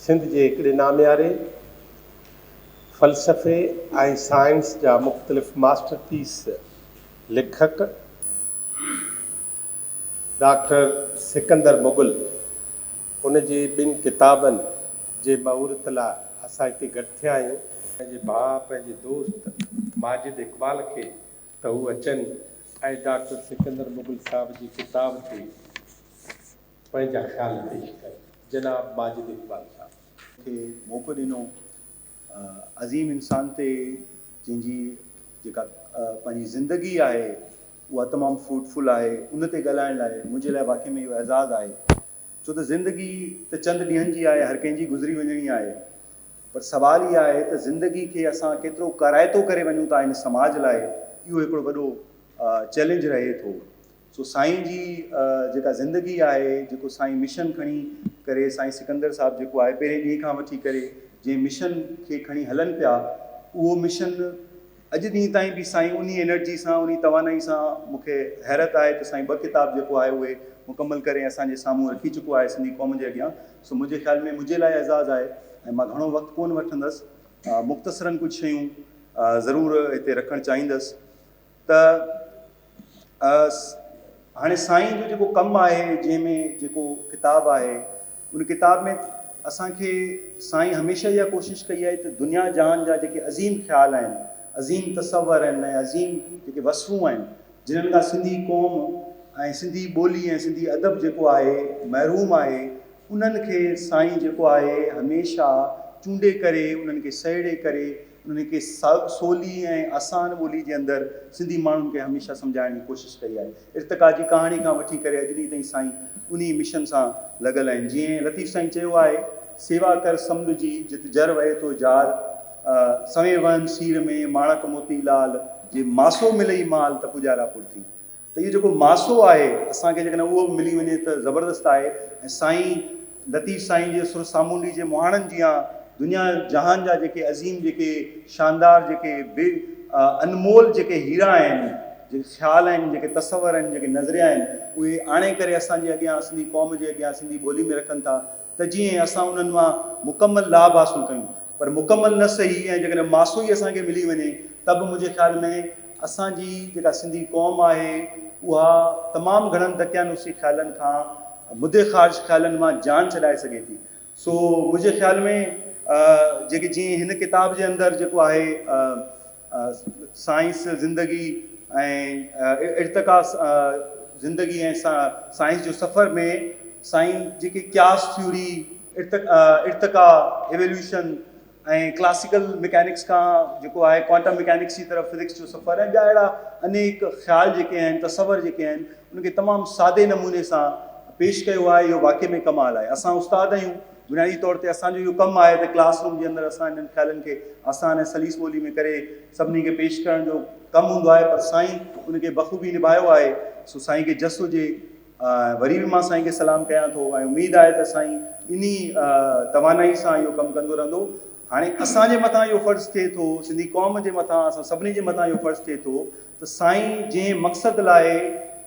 سنڌ جي هڪڙي نامياري فلسفي ۽ سائنس جا مختلف ماسٽر پيس ليکڪ ڊاڪٽر سڪندر مغل ان جي ٻن ڪتابن جي مهورت لاء اسان هتي گڏ ٿيا آهيون. پنهنجي ڀاء پنهنجي دوست ماجد اقبال کي ته هو اچن ۽ ڊاڪٽر سڪندر مغل صاحب جي ڪتاب تي پنهنجا خيال پيش ڪن. جناب ماجد اقبال صاحب. کي موقعو ڏنو عظيم انسان تي جنهن جي جيڪا پنهنجي زندگي آهي اها تمام فروٽفل آهي ان تي ڳالهائڻ لاء منهنجي لاء واقعي ۾ اهو اعزاز آهي ڇو ته زندگي ته چند ڏينهن جي آهي هر ڪنهن جي گذري وڃڻي آهي پر سوال اهو آهي ته زندگي کي اسان ڪيترو ڪارائتو ڪري وڃون ٿا هن سماج لاء اهو هڪڙو وڏو چئلينج رهي ٿو. سو سائين جي جيڪا زندگي آهي جيڪو سائين مشن کڻي ڪري سائين سڪندر صاحب جيڪو آهي پهرين ڏينهن کان وٺي ڪري جنهن مشن کي کڻي هلن پيا اهو مشن اڄ ڏينهن تائين به سائين انهي انرجي سان انهي توانائي سان مون کي حيرت آهي ته سائين ٻه ڪتاب جيڪو آهي اهي مڪمل ڪري اسان جي سامهون رکي چڪو آهي سنڌي قوم جي اڳيان سو منهنجي خيال ۾ منهنجي لاء اعزاز آهي ۽ مان گهڻو وقت ڪونه وٺندس مختصراً ڪجهه شيون ضرور هتي رکڻ چاهيندس ته هاڻي سائين جو جيڪو ڪم آهي جنهن ۾ جيڪو ڪتاب آهي ان ڪتاب ۾ اسان کي سائين هميشه اها ڪوشش ڪئي آهي ته دنيا جهان جا جيڪي عظيم خيال آهن عظيم تصور آهن ۽ عظيم جيڪي وصفون آهن جنھن کان سنڌي قوم ۽ سنڌي ٻولي ۽ سنڌي ادب جيڪو آهي محروم آهي انهن کي سائين جيڪو آهي هميشه چونڊي ڪري انهن کي سهيڙي ڪري انهن کي سولي ۽ آسان ٻولي جي اندر سنڌي ماڻهن کي هميشه سمجهائڻ جي ڪوشش ڪئي آهي. ارتقا جي ڪهاڻي کان وٺي ڪري اڄ ڏينهن تائين سائين انهي مشن سان لڳل آهن. جيئن لطيف سائين چيو آهي، سيوا ڪر سمنڊ جي، جت جر وهي ٿو جار، سوين وهن سير ۾، ماڻڪ موتي لال، جي ماسو ملئي مال ته پڄارا پور ٿي. ته اهو جيڪو ماسو آهي اسان کي جيڪڏهن اهو به ملي وڃي ته زبردست آهي ۽ سائين لطيف سائين جي سر سامونڊي جي مهاڻن جيان دنيا جهان جا جيڪي عظيم جيڪي شاندار جيڪي بي انمول جيڪي هيرا آهن جيڪي خيال آهن جيڪي تصور آهن جيڪي نظريا آهن اهي آڻي ڪري اسان جي اڳيان سنڌي قوم جي اڳيان سنڌي ٻولي ۾ رکن ٿا ته جيئن اسان انهن مان مڪمل لاڀ حاصل ڪيون پر مڪمل نه سهي ۽ جيڪڏهن ماسو ئي اسان کي ملي وڃي ته به منهنجي خيال ۾ اسان جي جيڪا سنڌي قوم آهي اها تمام گهڻن دقيانوسي خيالن کان مدي خارج خيالن مان جان ڇڏائي سگهي ٿي. سو منهنجي خيال ۾ جيڪي جيئن هن ڪتاب جي اندر جيڪو آهي سائنس زندگي ۽ ارتقا زندگي ۽ سائنس جو سفر ۾ سائين جيڪي قياس ٿيوري ارتقا، Evolution، ۽ classical mechanics کان جيڪو آهي ڪوانٽم ميڪانڪس جي طرف فزڪس جو سفر ۽ ٻيا اهڙا انيڪ خيال جيڪي آهن تصور جيڪي آهن ان کي تمام سادي نموني سان پيش ڪيو آهي اهو واقعي ۾ ڪمال آهي اسان استاد آهيون بنيادي طور تي اسان جو اهو ڪم آهي ته ڪلاس روم جي اندر اسان انهن خيالن کي آسان ۽ سليس ٻولي ۾ ڪري سڀني کي پيش ڪرڻ جو ڪم هوندو آهي پر سائين ان کي بخوبي نڀايو آهي سو سائين کي جس هجي وري به مان سائين کي سلام ڪيان ٿو ۽ اميد آهي ته سائين انهي توانائي سان اهو ڪم ڪندو رهندو. هاڻي اسان جي مٿان اهو فرض ٿئي ٿو، سنڌي قوم جي مٿان، اسان سڀني جي مٿان اهو فرض ٿئي ٿو ته سائين جنهن مقصد لاء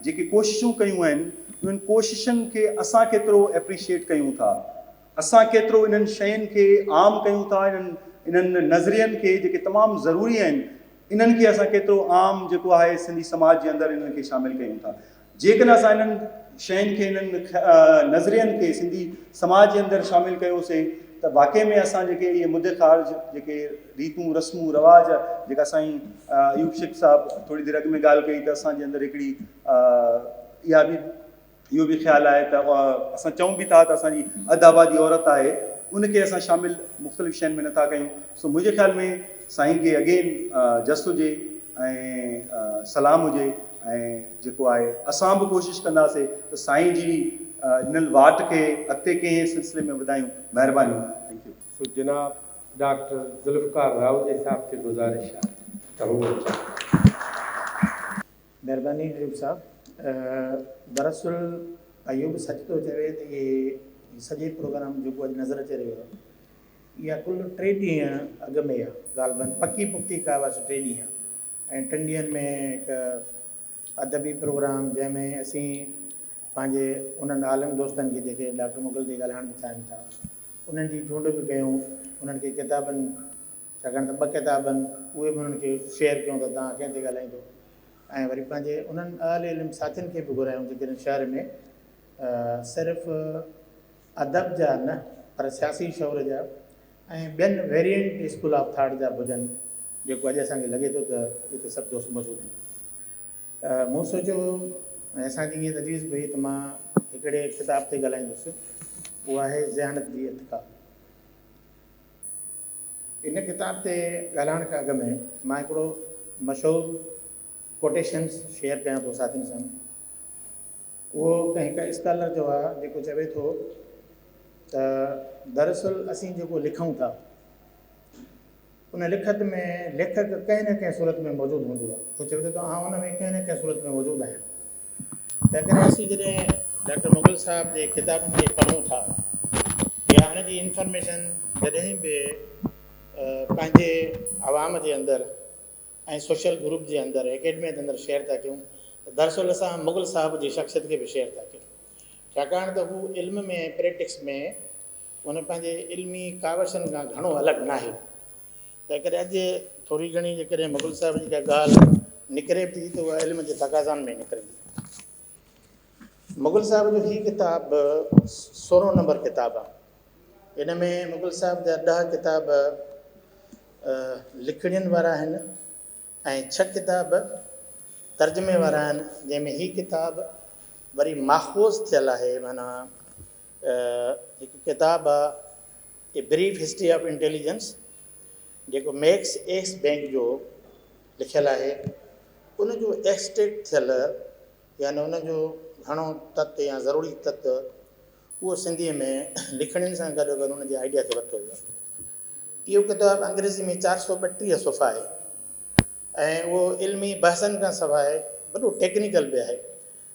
جيڪي ڪوششون ڪيون آهن، انهن ڪوششن کي اسان ڪيترو ايپريشيئيٽ ڪيون ٿا، اسان ڪيترو انهن شين کي عام ڪيون ٿا، انهن انهن نظرين کي جيڪي تمام ضروري آهن، انهن کي اسان ڪيترو عام جيڪو آهي سنڌي سماج جي اندر انهن کي شامل ڪيون ٿا. جيڪڏهن اسان انهن شين کي انهن نظرين کي سنڌي سماج جي اندر شامل ڪيوسي ته واقعي ۾ اسان جيڪي اهي مدي خارج جيڪي ريتون رسمون رواج جيڪا سائين ايوب شيخ صاحب ٿوري دير اڳ ۾ ڳالهه ڪئي ته اسان جي اندر هڪڙي اها به اهو به خيال آهي ته اسان چئون به ٿا ته اسان جي اڌ آبادي عورت آهي ان کي اسان شامل مختلف شين ۾ نٿا ڪيون سو منهنجي خيال ۾ سائين کي اگين جس هجي ۽ سلام هجي ۽ جيڪو آهي اسان به ڪوشش ڪنداسي ته سائين جي ڏنل واٽ کي اڳتي ڪنهن سلسلي ۾ وڌايون مهرباني thank you. سو جناب ڊاڪٽر ذوالفقار راهوجي صاحب کي گذارش آهي ته هو اچن. مهرباني ايوب صاحب. دراصل ايوب سچ ٿو چوي ته اهي سڄي پروگرام جيڪو اڄ نظر اچي رهيو آهي اها ڪل ٽي ڏينهن اڳ ۾ آهي غالباً پڪي پختي ڪا بس ٽي ڏينهن ۽ ٽن ڏينهن ۾ هڪ ادبي پروگرام جنهن ۾ اسين پنهنجي انهن عالم دوستن کي جيڪي ڊاڪٽر مغل تي ڳالهائڻ به چاهين ٿا انهن جي چونڊ به ڪيون، انهن کي ڪتابن، ڇاڪاڻ ته ٻه ڪتاب آهن، اهي به انهن کي شيئر ڪيون ته توهان ڪنهن تي ڳالهائيندو ۽ وري پنهنجي انهن اهل علم ساٿين کي به گهرايون جيڪي هن شهر ۾ صرف ادب جا نه پر سياسي شعور جا ۽ ٻين ويريئنٽ اسڪول آف ٿاٽ جا به هجن، جيڪو اڄ اسان کي لڳي ٿو ته هتي سڀ دوست موجود آهن. مون سوچيو ۽ اسان جي ائين تجويز به هئي ته مان هڪڙي ڪتاب تي ڳالهائيندس، اهو آهي ذهانت جي ارتقا. ان ڪتاب تي ڳالهائڻ کان اڳ ۾ مان هڪڙو مشهور ڪوٽيشنس شيئر ڪيان ٿو ساٿين سان. اهو ڪنهن هڪ اسڪالر جو آهي جيڪو چوي ٿو ته دراصل اسين جيڪو لکون ٿا ان لکت ۾ ليکڪ ڪنهن نه ڪنهن صورت ۾ موجود هوندو آهي. هو چوي ٿو ته آئون ان ۾ ڪنهن نه ڪنهن صورت ۾ موجود آهيان. تنهنڪري اسين جڏهن ڊاڪٽر مغل صاحب جي ڪتابن کي پڙهون ٿا يا ان جي انفارميشن جڏهن به پنهنجي عوام جي اندر ۽ سوشل گروپ جي اندر اڪيڊميء جي اندر شيئر ٿا ڪيون ته دراصل اسان مغل صاحب جي شخصيت کي به شيئر ٿا ڪيون ڇاڪاڻ ته هو علم ۾ ۽ پريڪٽس ۾ ان پنهنجي علمي ڪاوشن کان گهڻو الڳ ناهي. تنهنڪري اڄ ٿوري گهڻي جيڪڏهن مغل صاحب جي ڪا ڳالهه نڪري به ٿي ته اها علم جي تقاضائن ۾ نڪرندي. مغل صاحب جو هي ڪتاب سورهون نمبر ڪتاب آهي. ان ۾ مغل صاحب جا 10 ڪتاب لکڻين وارا آهن ۽ 6 ڪتاب ترجمي وارا آهن، جنهن ۾ هي ڪتاب وري ماخوذ ٿيل آهي، معنيٰ هڪ ڪتاب آ A Brief History of Intelligence جيڪو ميڪس ايڪس بينڪ جو لکيل آهي، ان جو ايڪسٽريڪٽ ٿيل يعني ان جو گهڻو تت يا ضروري تت اهو سنڌيء ۾ لکڻين سان گڏوگڏ ان جي آئيڊيا کي ورتو ويو آهي. اهو ڪتاب انگريزي ۾ 432 صفحا آهي ۽ اهو علمي بحثن کان سواء وڏو ٽيڪنيڪل به آهي.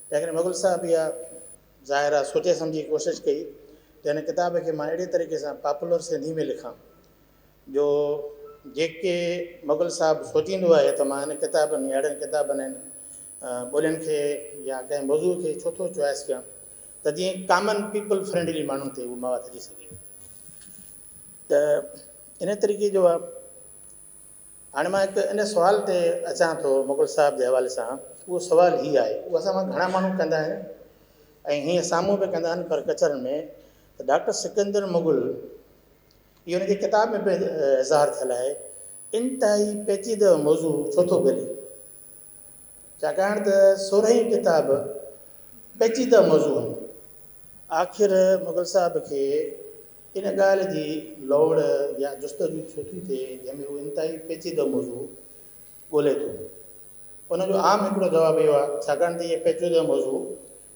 تنهنڪري مغل صاحب اها ظاهر آهي سوچي سمجهي ڪوشش ڪئي ته هن ڪتاب کي مان اهڙي طريقي سان پاپولر سنڌي ۾ لکان جو جيڪي مغل صاحب سوچيندو آهي ته مان هن ڪتابن يا اهڙن ڪتابن ۽ ٻولين کي يا ڪنهن موضوع کي ڇو ٿو چوائس ڪيان ته جيئن ڪامن پيپل فرينڊلي ماڻهن تي اهو مواد اچي سگهي ته ان طريقي جو آهي. هاڻي مان هڪ ان سوال تي اچان ٿو مغل صاحب جي حوالي سان، اهو سوال هي آهي، اهو اسان مان گهڻا ماڻهو ڪندا آهن ۽ هيئن سامهون به ڪندا آهن پر ڪچهرين ۾ ته ڊاڪٽر سڪندر مغل، اهو هن جي ڪتاب ۾ به اظهار ٿيل آهي، انتهائي پيچيده موضوع ڇو ٿو ڳولي؟ ڇاڪاڻ ته 16 ئي ڪتاب پيچيده موضوع آهن. آخر مغل صاحب کي ان ڳالهه جي لوڙ يا جستجو ڇو ٿي ٿئي جنهن ۾ هو انتهائي پيچيده موضوع ڳولي ٿو؟ ان جو عام هڪڙو جواب اهو آهي، ڇاڪاڻ ته اهي پيچيده موضوع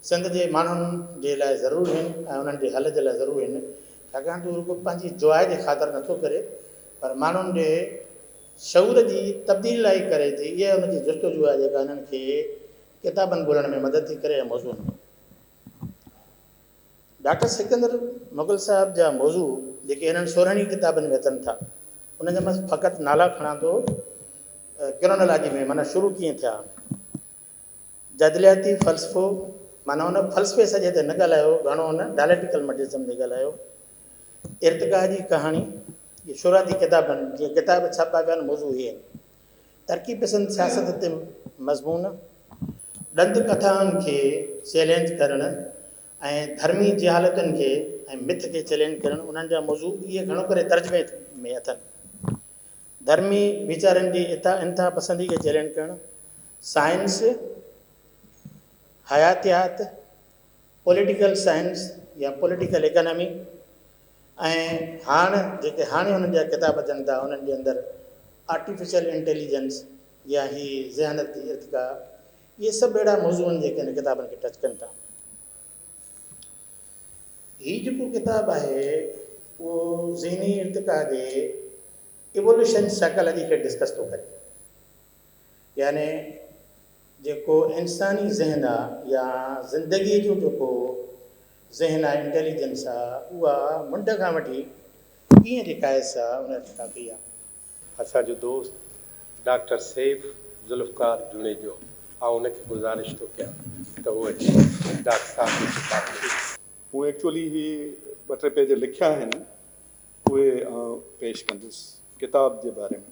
سنڌ جي ماڻهن جي لاء ضرور آهن ۽ انهن جي حل جي لاء ضرور آهن، ڇاڪاڻ ته هو رڳو پنهنجي جواء جي خاطر نٿو ڪري پر ماڻهن جي شعور جي تبديلي لاء ئي ڪري ٿي. اها ان جي جستجو آهي جيڪا هنن کي ڪتابن ڳولڻ ۾ مدد ٿي ڪري ۽ موضوعن ۾. ڊاڪٽر سڪندر مغل صاحب جا موضوع جيڪي هنن 16 ئي ڪتابن ۾ اچن ٿا، انهن جا مان فقط نالا کڻان ٿو ڪرونالاجي ۾ معنيٰ شروع ڪيئن ٿيا. جدلياتي فلسفو معنيٰ ان فلسفي سڄي تي نه ڳالهايو، گهڻو ان ڊائليڪٽيڪل مٽيريلزم تي ڳالهايو. ارتقا جي ڪهاڻي، اهي شروعاتي ڪتاب آهن، جيئن ڪتاب ڇپبا پيا آهن موضوع اهي آهن. ترقي پسند سياست تي مضمون، ڏند ڪٿائن کي چئلينج ڪرڻ ۽ ڌرمي جهالتن کي ۽ مٿ کي چئلينج ڪرڻ انهن جا موضوع اهي گهڻو ڪري ترجمي ۾ اٿن. ڌرمي ويچارن جي انتها پسندي کي چئلينج ڪرڻ، سائنس، حياتيات، پوليٽيڪل سائنس يا پوليٽيڪل ايڪانامي ۽ هاڻ جيڪي هاڻي انهن جا ڪتاب اچن ٿا انهن جي اندر آرٽيفيشل انٽيليجنس يا هي ذهانت جي ارتقا، اهي سڀ اهڙا موضوع آهن جيڪي هن ڪتابن کي ٽچ ڪن ٿا. هي جيڪو ڪتاب آهي اهو ذهني ارتقا جي ايووليوشن سائيڪالاجي کي ڊسڪس ٿو ڪري. يعني جيڪو انساني ذهن آ يا زندگيء جو جيڪو ذهن آ، انٽيليجنس آ، اها منڍ کان وٺي ڪيئن جيڪا آهي سا ان ارتقا ڪئي آ. اسان جو دوست ڊاڪٽر سيف ذوالفقار جوڻيجو، آئون ان کي گذارش ٿو ڪيان ته هو اچي ڊاڪٽر صاحب جي ڪتاب کي. مون ايڪچوئلي هي ٻه ٽي پيج لکيا آهن اهي آئون پيش ڪندس ڪتاب جي باري ۾.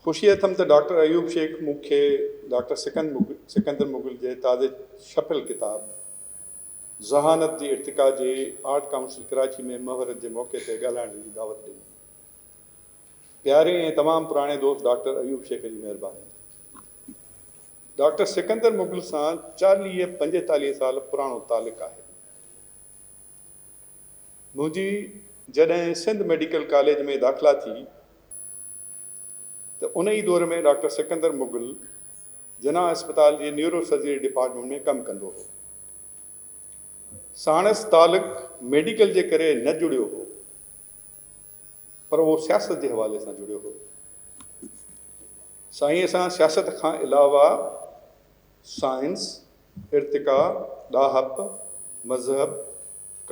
خوشي اٿم ته ڊاڪٽر ايوب شيخ مون کي ڊاڪٽر سڪندر مغل جي تازي ڇپيل ڪتاب ذهانت جي ارتقا جي آرٽ ڪائونسل ڪراچي ۾ مهورت جي موقعي تي ڳالهائڻ جي دعوت ڏني. پياري ۽ تمام پراڻي دوست ڊاڪٽر ايوب شيخ جي مهرباني. ڊاڪٽر سڪندر مغل سان 40 45 سال پراڻو تعلق آهي. منهنجي جڏهن سنڌ ميڊيڪل ڪاليج ۾ داخلا ٿي ته ان ئي دور ۾ ڊاڪٽر سڪندر مغل جناح اسپتال جي نيورو سرجري ڊپارٽمينٽ ۾ ڪم ڪندو هو. ساڻس تعلق ميڊيڪل جي ڪري نه جڙيو هو پر اهو سياست جي حوالي سان جڙيو هو. سائينء سان سياست کان علاوه سائنس، ارتقا، ڏاهپ، مذهب،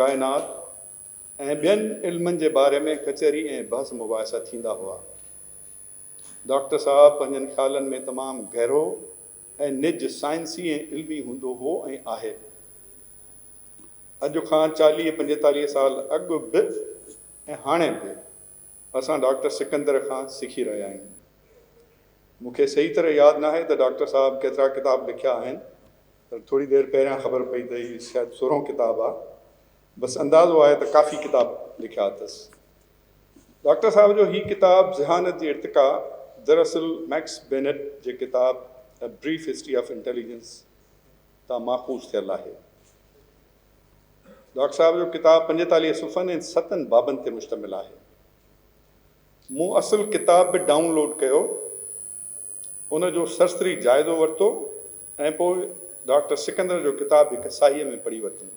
ڪائنات ۽ ٻين علمن جي باري ۾ ڪچهري ۽ بحث مباحثا ٿيندا هئا. ڊاڪٽر صاحب پنهنجن خيالن ۾ تمام گهرو ۽ نج سائنسي ۽ علمي هوندو هو ۽ آهي. اڄ کان 40 45 سال اڳ به ۽ هاڻي به اسان ڊاڪٽر سڪندر کان سکي رهيا آهيون. مون کي صحيح طرح ياد ناهي ته ڊاڪٽر صاحب ڪيترا ڪتاب لکيا آهن پر ٿوري دير پهريان خبر پئي ته هي شايد سورهون ڪتاب آ. بس اندازو آهي ته ڪافي ڪتاب لکيا اٿس. ڊاڪٽر صاحب جو هي ڪتاب ذهانت جي ارتقا دراصل ميڪس بينٽ جي ڪتاب A Brief History of Intelligence تان ماخوذ ٿيل آهي. ڊاڪٽر صاحب جو ڪتاب 45 صفحن ۽ ستن بابن تي مشتمل آهي. مون اصل ڪتاب به ڊائون لوڊ ڪيو، ان جو سرسري جائزو ورتو ۽ پوء ڊاڪٽر سڪندر جو ڪتاب هڪ ساهيء ۾ پڙهي ورتم.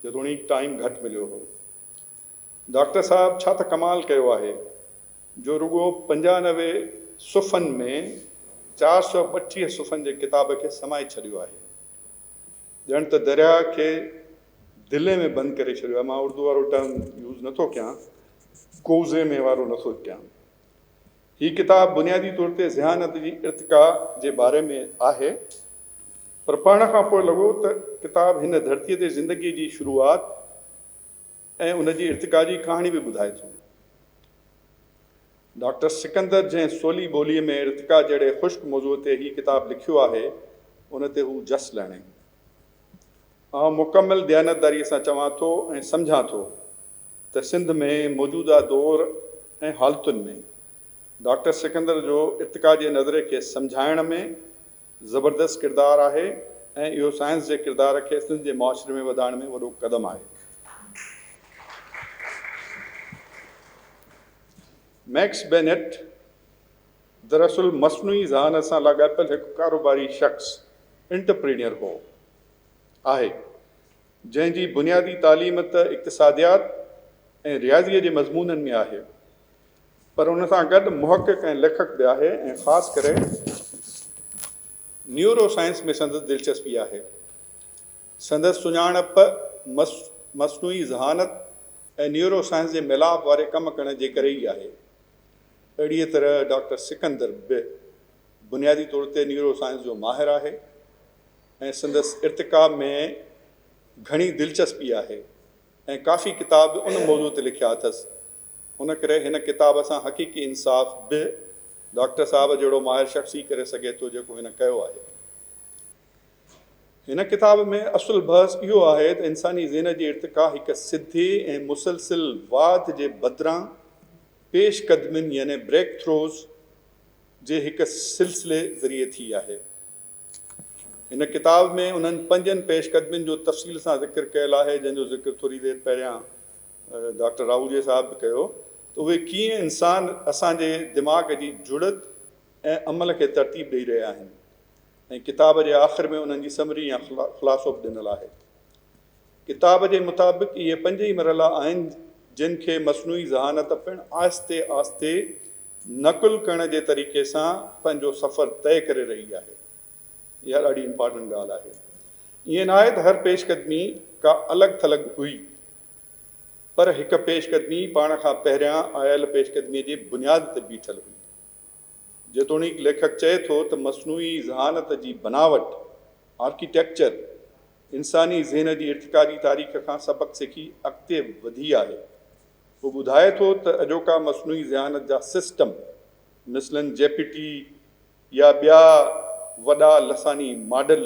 جيتوڻيڪ ٽائيم گهٽ مليو هو. ڊاڪٽر صاحب ڇا ته ڪمال ڪيو آهي جو رڳو 95 صفحن ۾ 432 صفحن جي ڪتاب کي سمائي ڇڏيو آهي. ڄڻ ته درياهه کي دلي ۾ بند ڪري ڇڏيو آهي. مان اردو وارو ٽرم يوز نه ٿو ڪيان، ڪوزي ۾ وارو نه ٿو ڪيان. هي ڪتاب بنيادي طور تي ذهانت جي ارتقا جي باري ۾ آهي، پر پڙهڻ کان پوء لڳو ته ڪتاب هن ڌرتيء تي زندگيء جي شروعات ۽ ان جي ارتقا جي ڪهاڻي به ٻڌائي ٿو. ڊاڪٽر سڪندر جنهن سولي ٻوليء ۾ ارتقا جهڙي خشڪ موضوع تي هي ڪتاب لکيو آهي، ان تي هو جس لهڻي. آئون مڪمل ديانتداريء سان چوان ٿو ۽ سمجهان ٿو ته سنڌ ۾ موجوده دور ۽ حالتن ۾ ڊاڪٽر سڪندر جو ارتقا جي نظرئي کي سمجهائڻ ۾ زبردست ڪردار آهي ۽ اهو سائنس جي ڪردار کي سنڌ جي معاشري ۾ وڌائڻ ۾ وڏو قدم آهي. ميڪس بينيٽ دراصل مصنوعي ذهانت سان لاڳاپيل هڪ ڪاروباري شخص، Entrepreneur، هو، آهي، جنهن جي بنيادي تعليم ته اقتصاديات ۽ رياضيء جي مضمونن ۾ آهي، پر ان سان گڏ محقق ۽ ليکڪ به آهي ۽ خاص ڪري نيورو سائنس ۾ سندس دلچسپي آهي. سندس سڃاڻپ مصنوعي ذهانت ۽ نيورو سائنس جي ميلاپ واري ڪم ڪرڻ جي ڪري ئي آهي. اهڙيء طرح ڊاڪٽر سڪندر به بنيادي طور تي نيورو سائنس جو ماهر آهي ۽ سندس ارتقا ۾ گهڻي دلچسپي آهي ۽ ڪافي ڪتاب به ان موضوع تي لکيا اٿس. ان ڪري هن ڪتاب سان حقيقي انصاف به ڊاڪٽر صاحب جهڙو ماهر شخص ئي ڪري سگهي ٿو جيڪو هن ڪيو آهي. هن ڪتاب ۾ اصل بحث اهو آهي ته انساني ذهن جي ارتقا هڪ سڌي ۽ مسلسل واڌ جي بدران پيش قدمين يعني بريڪ ٿروز جي هڪ سلسلي ذريعي ٿي آهي. هن ڪتاب ۾ انهن پنجن پيش قدمين جو تفصيل سان ذڪر ڪيل آهي جنهن جو ذڪر ٿوري دير پهريان ڊاڪٽر راهوجي صاحب به ڪيو ته اهي ڪيئن انسان اسان جي دماغ جي جڙت ۽ عمل کي ترتيب ڏئي رهيا آهن. ۽ ڪتاب جي آخر ۾ انهن جي سمري يا خلاصو به ڏنل آهي. ڪتاب جي مطابق اهي پنج ئي مرحلا آهن جن کي مصنوعي ذهانت پڻ آهستي آهستي نقل ڪرڻ جي طريقي سان پنهنجو سفر طئي ڪري رهي آهي. اها ڏاڍي امپارٽنٽ ڳالهه آهي. ائين ناهي ته هر پيش قدمي ڪا الڳ ٿلڳ هئي پر هڪ پيش قدمي پاڻ کان پهريان آيل پيش قدمي جي بنياد تي بيٺل هئي. جيتوڻيڪ ليکڪ چئي ٿو ته مصنوعي ذهانت جي بناوٽ، Architecture، انساني ذهن جي ارتقا جي تاريخ کان سبق سکي اڳتي وڌي آهي. هو ٻڌائي ٿو ته اڄوڪا مصنوعي ذهانت جا سسٽم مثلاً جي پي ٽي يا ٻيا وڏا لساني ماڊل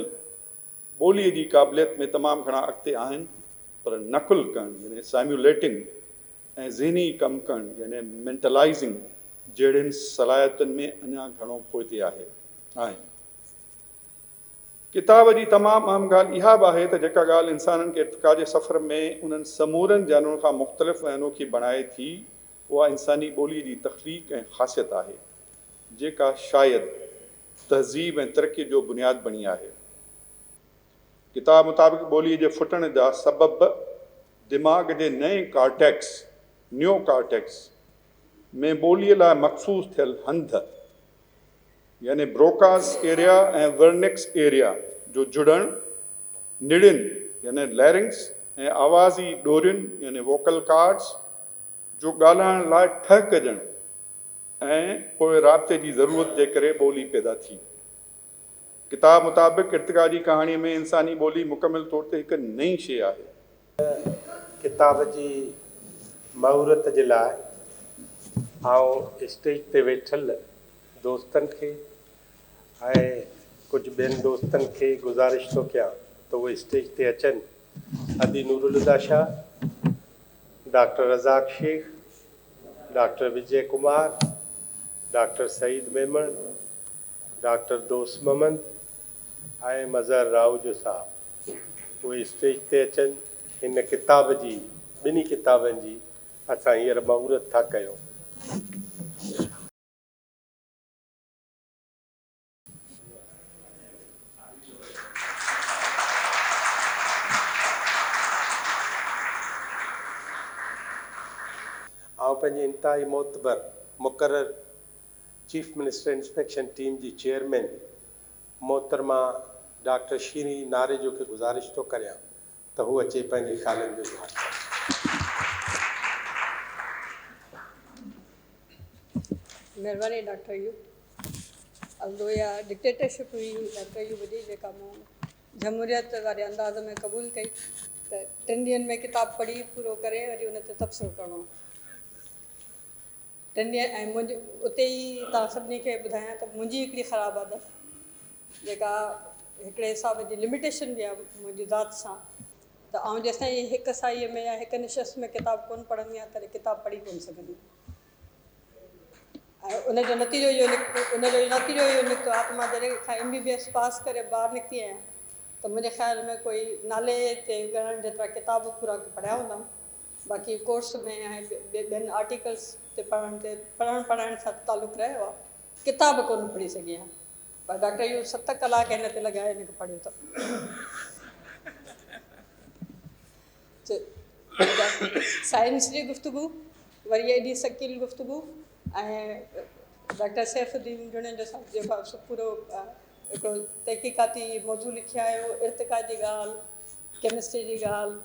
ٻوليء جي قابليت ۾ تمام گهڻا اڳتي آهن پر نقل ڪرڻ يعني Simulating ۽ ذهني ڪم ڪرڻ يعني Mentalizing جهڙين صلاحيتن ۾ اڃا گهڻو پوئتي آهي آهن. ڪتاب جي تمام اهم ڳالهه اها به آهي ته جيڪا ڳالهه انسانن کي ارتقا جي سفر ۾ انهن سمورن جانورن کان مختلف ۽ انوکي بڻائي ٿي اها انساني ٻوليء جي تخليق ۽ خاصيت آهي جيڪا شايد تهذيب ۽ ترقيء جو بنياد بڻي آهي. ڪتاب مطابق ٻوليء جي ڦٽڻ جا سبب دماغ جي نئين ڪارٽيڪس، Neo Cortex، ۾ ٻوليء لاء مخصوص ٿيل هنڌ، يعني بروڪاس ايريا ۽ ورنڪس ايريا جو جڙڻ، نڙين يعني Larynx ۽ آوازي ڏورين يعني Vocal Cords جو ڳالهائڻ لاء ٺهڪجڻ ۽ پوء رابطي جي ضرورت جي ڪري ٻولي پيدا ٿي. ڪتاب مطابق ارتقا جي ڪهاڻيء ۾ انساني ٻولي مڪمل طور تي هڪ نئين شيء آهي. ڪتاب جي مهورت جي لاء آئون اسٽيج تي ويٺل دوستن کي ۽ ڪجهه ٻين دوستن کي گذارش ٿو ڪيان ته اهي اسٽيج تي اچن، ادي Noorulhuda Shah, doctor Razzaq Shaikh, doctor Vijay Kumar, doctor Saeed Memon, doctor Dost Muhammad ۽ Mazhar Rahoojo صاحب اهي اسٽيج تي اچن. هن ڪتاب جي ٻنهي ڪتابن جي اسان هينئر مهورت ٿا ڪيون. آئون پنهنجي انتهائي معتبر مقرر چيف منسٽر انسپيڪشن ٽيم جي چيئرمين محترمه ڊاڪٽر شيرين ناريجو کي گذارش ٿو ڪريان ته هو اچي پنهنجي خيالن جو اظهار ڪن. مهرباني ڊاڪٽر ايوب. الدو اها ڊڪٽيٽرشپ هئي ڊاڪٽر ايوب جي جيڪا مون جمهوريت واري انداز ۾ قبول ڪئي ته ٽن ڏينهن ۾ ڪتاب پڙهي پورو ڪري وري ان تي تبصرو ڪرڻو هو. ٽن ڏينهن ۽ منهنجي اتي ئي توهان سڀني کي ٻڌايان ته منهنجي هڪڙي خراب عادت جيڪا هڪڙي حساب جي لميٽيشن به آهي منهنجي ذات سان ته آئون جيستائين هڪ سائيء ۾ يا هڪ نشست ۾ ڪتاب ڪونه پڙهندي آهيان تڏهن ڪتاب پڙهي ڪونه سگهندي آهيان ۽ ان جو نتيجو اهو نڪتو ان جو نتيجو اهو نڪتو آهي ته مان جڏهن کان M B B S pass ڪري ٻاهر نڪتي آهيان ته منهنجي خيال ۾ ڪوئي نالي تي ڳڻڻ جيترا ڪتاب پورا پڙهيا هوندم باقي ڪورس ۾ ۽ ٻين آرٽيڪلس تي پڙهڻ تي پڙهڻ پڙهائڻ سان تعلق رهيو آهي ڪتاب ڪونه پڙهي سگهي آهيان پر ڊاڪٽر ايوب ست ڪلاڪ هن تي لڳائي هن کي پڙهيو اٿم. سائنس جي گفتگو وري ايڏي ثقيل گفتگو ۽ ڊاڪٽر سيف الدين جوڻيجو صاحب جيڪو آهي سو پورو هڪڙو تحقيقاتي موضوع لکي آيو ارتقا جي ڳالهه ڪيمسٽري جي ڳالهه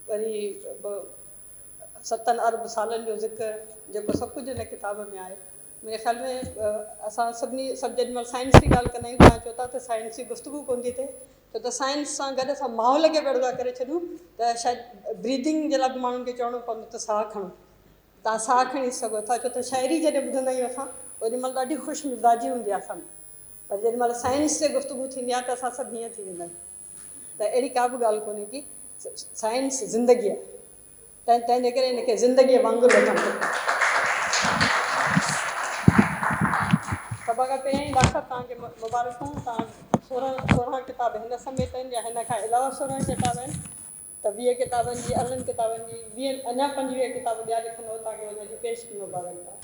وري به ستن ارب سالن جو ذڪر جيڪو سڀ ڪجهه هن ڪتاب ۾ آهي. منهنجي خيال ۾ اسان سڀني سڀ جيڏي مهل سائنس جي ڳالهه ڪندا آهيون توهان چئو ٿا ته سائنس جي گفتگو ڪونه ٿي ٿئي ڇو ته سائنس سان گڏ اسان ماحول کي به اهڙو ٿا ڪري ڇڏيون ته شايد بريدنگ جي لاء به ماڻهن کي چوڻو پوندو ته ساهه کڻو توهان ساهه کڻي سگهو ٿا ڇو ته شاعري جڏهن ٻڌندا آهيون اسان اوڏي مهل ڏاڍي خوش مزاجي هوندي آهي اسان ۾ پر جيڏي مهل سائنس تي گفتگو ٿيندي آهي ته اسان سڀ هيئن ٿي ويندا آهيون ته اهڙي ڪا به ڳالهه ڪونهي ڪي سائنس زندگي آهي تنهن تنهن جي ڪري ان کي زندگيء وانگر وٺڻ کپي. سڀ کان پهريائين ڊاڪٽر صاحب توهان کي مبارڪون توهان 16 16 ڪتاب هن سميت آهن يا هن کان علاوه 16 ڪتاب آهن ته 20 ڪتابن جي 18 ڪتابن جي 20 اڃا 25 ڪتاب ٻيا لکندو توهان کي ان جي پيشگي مبارڪباد.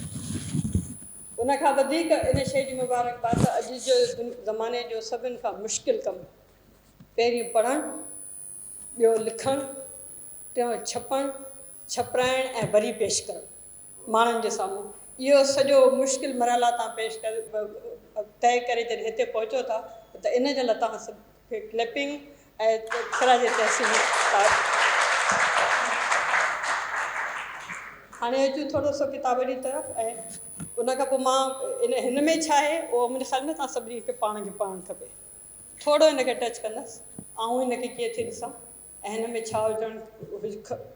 ان کان وڌيڪ ان شيء جي مبارڪباد ته اڄ جي زماني جو سڀن کان مشڪل ڪم پهرين پڙهڻ، ٻيو لکڻ، ٽيون ڇپڻ، ڇپرائڻ ۽ وري پيش ڪرڻ ماڻهن جي سامهون. اهو سڄو مشڪل مرحلا توهان پيش ڪري طئي ڪري جڏهن هتي پهچو ٿا ته ان جي لاء توهان سڀ کي ڪليپنگ ۽ خراج تحسين قابل. هاڻي اچون ٿورو سو ڪتاب جي طرف ۽ ان کان پوء مان ان هن ۾ ڇا آهي اهو منهنجي خيال ۾ توهان سڀني کي پاڻ کي پڙهڻ کپي. ٿورو ان کي ٽچ ڪندس. آئون هن کي ڪيئن ٿي ڏسان ۽ هن ۾ ڇا هجڻ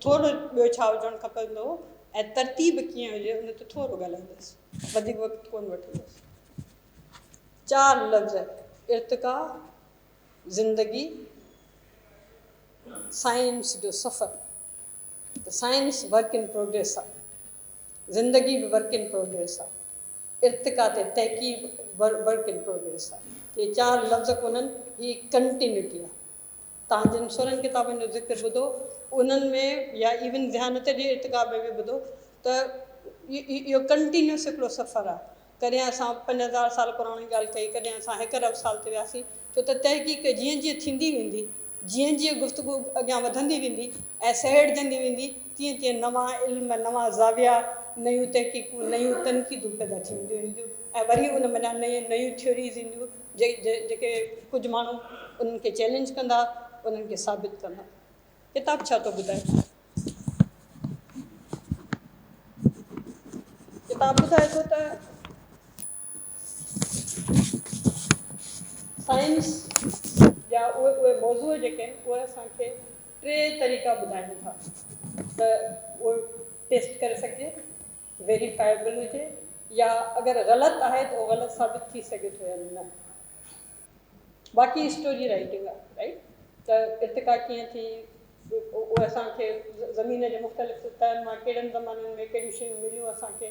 ٿورو ٻيو ڇا هجڻ کپندو هو ۽ ترتيب ڪيئن هجي ان تي ٿورو ڳالهائيندس وڌيڪ وقت ڪونه وٺندس. چار لفظ ارتقا، زندگي، سائنس جو سفر ته سائنس ورڪ ان پروگريس آهي، زندگي به ورڪ ان پروگريس آهي، ارتقا تي تحقيق ورڪ ان پروگريس آهي. اهي چار لفظ ڪونهن، هي ڪنٽينيوٽي آهي. توهان جن سورهن ڪتابن جو ذڪر ٻڌو انهن ۾ يا ايون ذهانت جي ارتقا ۾ به ٻڌو ته اهو ڪنٽينيوس هڪڙو سفر آهي. ڪڏهن اسان 5000 سال پراڻي ڳالهه ڪئي، ڪڏهن اسان هڪ ارب سال تي وياسين، ڇو ته تحقيق جيئن جيئن ٿيندي ويندي، جيئن جيئن گفتگو اڳيان وڌندي ويندي ۽ سهيڙجندي ويندي، تيئن تيئن نوان علم، نوان زاويا، نيون تحقيقون، نيون تنقيدون پيدا ٿينديون وينديون ۽ وري ان منجهان نيون نيون ٿيوريز اينديون، جيڪي ڪجهه ماڻهو انهن کي چئلينج ڪندا، انهن کي ثابت ڪندا. ڪتاب ڇا ٿو ٻڌائي؟ ڪتاب ٻڌائي ٿو ته سائنس جا اهي اهي موضوع جيڪي آهن اهي اسان کي ٽي طريقا ٻڌائين ٿا ته اهو ٽيسٽ ڪري سگهجي، ويريفائبل هجي يا اگر غلط آهي ته اهو غلط ثابت ٿي سگهي ٿو يا نه. باقي اسٽوري رائيٽنگ آهي رائيٽ ته ارتقا ڪيئن ٿي اهي اسان کي زمين جي مختلف سطحن مان ڪهڙن زمانن ۾ ڪهڙيون شيون مليون اسان کي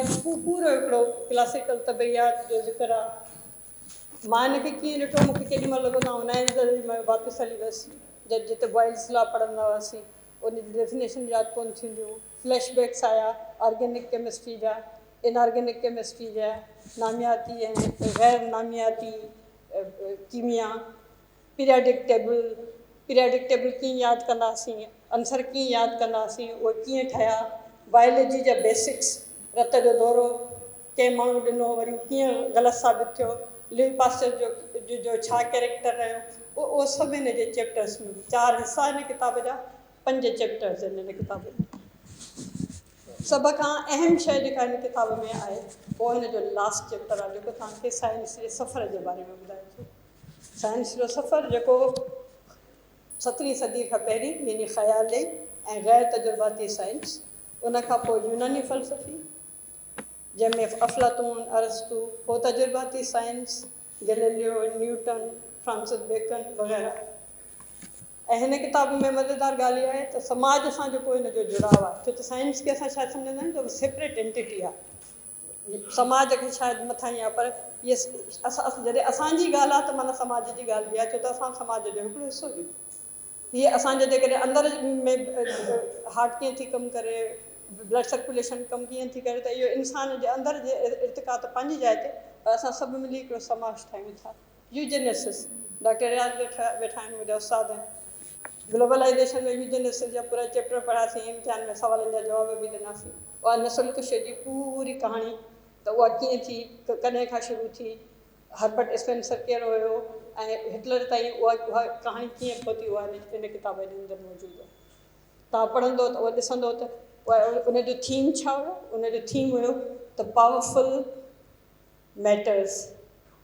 ۽ پورو هڪڙو ڪلاسيڪل طبعيات جو ذڪر آهي. مان هن کي ڪيئن ڏٺو مون کي ڪيڏي مهل لڳو ته آئون نائين درجي ۾ واپس هلي ويس جتي بوائلس لا پڙهندا هئاسين ان جي ڊيفينيشن ياد ڪونه ٿينديون فليش بيڪس آيا آرگينڪ ڪيمسٽري جا ان آرگينڪ ڪيمسٽري جا نامياتي ۽ غير نامياتي ڪيميا، پيرياڊڪ ٽيبل، پيرياڊڪ ٽيبل ڪيئن ياد ڪنداسين، عنصر ڪيئن ياد ڪنداسين، اهي ڪيئن ٺهيا، بائيولوجي جا بيسڪس، رت جو دورو ڪنهن ماڻهو ڏنو وري اهو ڪيئن غلط ثابت ٿيو، لوئي پاسچر جو جو ڇا ڪيريڪٽر رهيو، اهو سڀ هن جي چيپٽرس ۾ چار حصا هن ڪتاب جا، پنج چيپٽرس آهن هن ڪتاب ۾. سڀ کان اهم شيء جيڪا هن ڪتاب ۾ آهي اهو هن جو لاسٽ چيپٽر آهي جيڪو توهان کي سائنس جي سفر جي باري ۾ ٻڌائي ٿو. سائنس جو سفر جيڪو سترهين صدي کان پهرين يعني خيالي ۽ غير تجرباتي سائنس، ان کان پوء يوناني فلسفي جنهن ۾ افلاطون، ارسطو، پوء تجرباتي science, Galileo, Newton, Francis Bacon وغيره. ۽ هن ڪتاب ۾ مزيدار ڳالهه اها آهي ته سماج سان جيڪو هن جو جڙاء آهي ڇو ته سائنس کي اسان شايد سمجهندا آهيون ته سيپريٽ انٽيٽي آهي سماج کي شايد مٿاهين آهي پر هيء جڏهن اسان جي ڳالهه آهي ته معنيٰ سماج جي ڳالهه به آهي ڇو ته اسان سماج جو هڪڙو حصو آهيون هيء اسان جي جيڪڏهن اندر ۾ هارٽ ڪيئن ٿي ڪم ڪري بلڊ سرڪوليشن ڪم ڪيئن ٿي ڪري ته اهو انسان جي اندر جي ارتقا ته پنهنجي جاء تي پر اسان سڀ ملي هڪڙو سماج ٺاهيون ٿا. يوجينيسس، ڊاڪٽر رياض ويٺا ويٺا آهن منهنجا استاد آهن. گلوبلائيزيشن ۾ يوجينيسس جا پورا چيپٽر پڙهياسين، امتحان ۾ سوالن جا جواب به ڏناسين. اها نسل ڪشيء جي پوري ڪهاڻي ته اها ڪيئن ٿي، ڪڏهن کان شروع ٿي، هربرٽ اسپينسر ڪهڙو هيو ۽ هٽلر تائين اها اها ڪهاڻي ڪيئن پهتي اها هن ڪتاب جي اندر موجود آهي. توهان پڙهندو ته اهو ڏسندو ته ان جو ٿيم ڇا هيو، ان جو ٿيم هيو ته پاورفل ميٽرز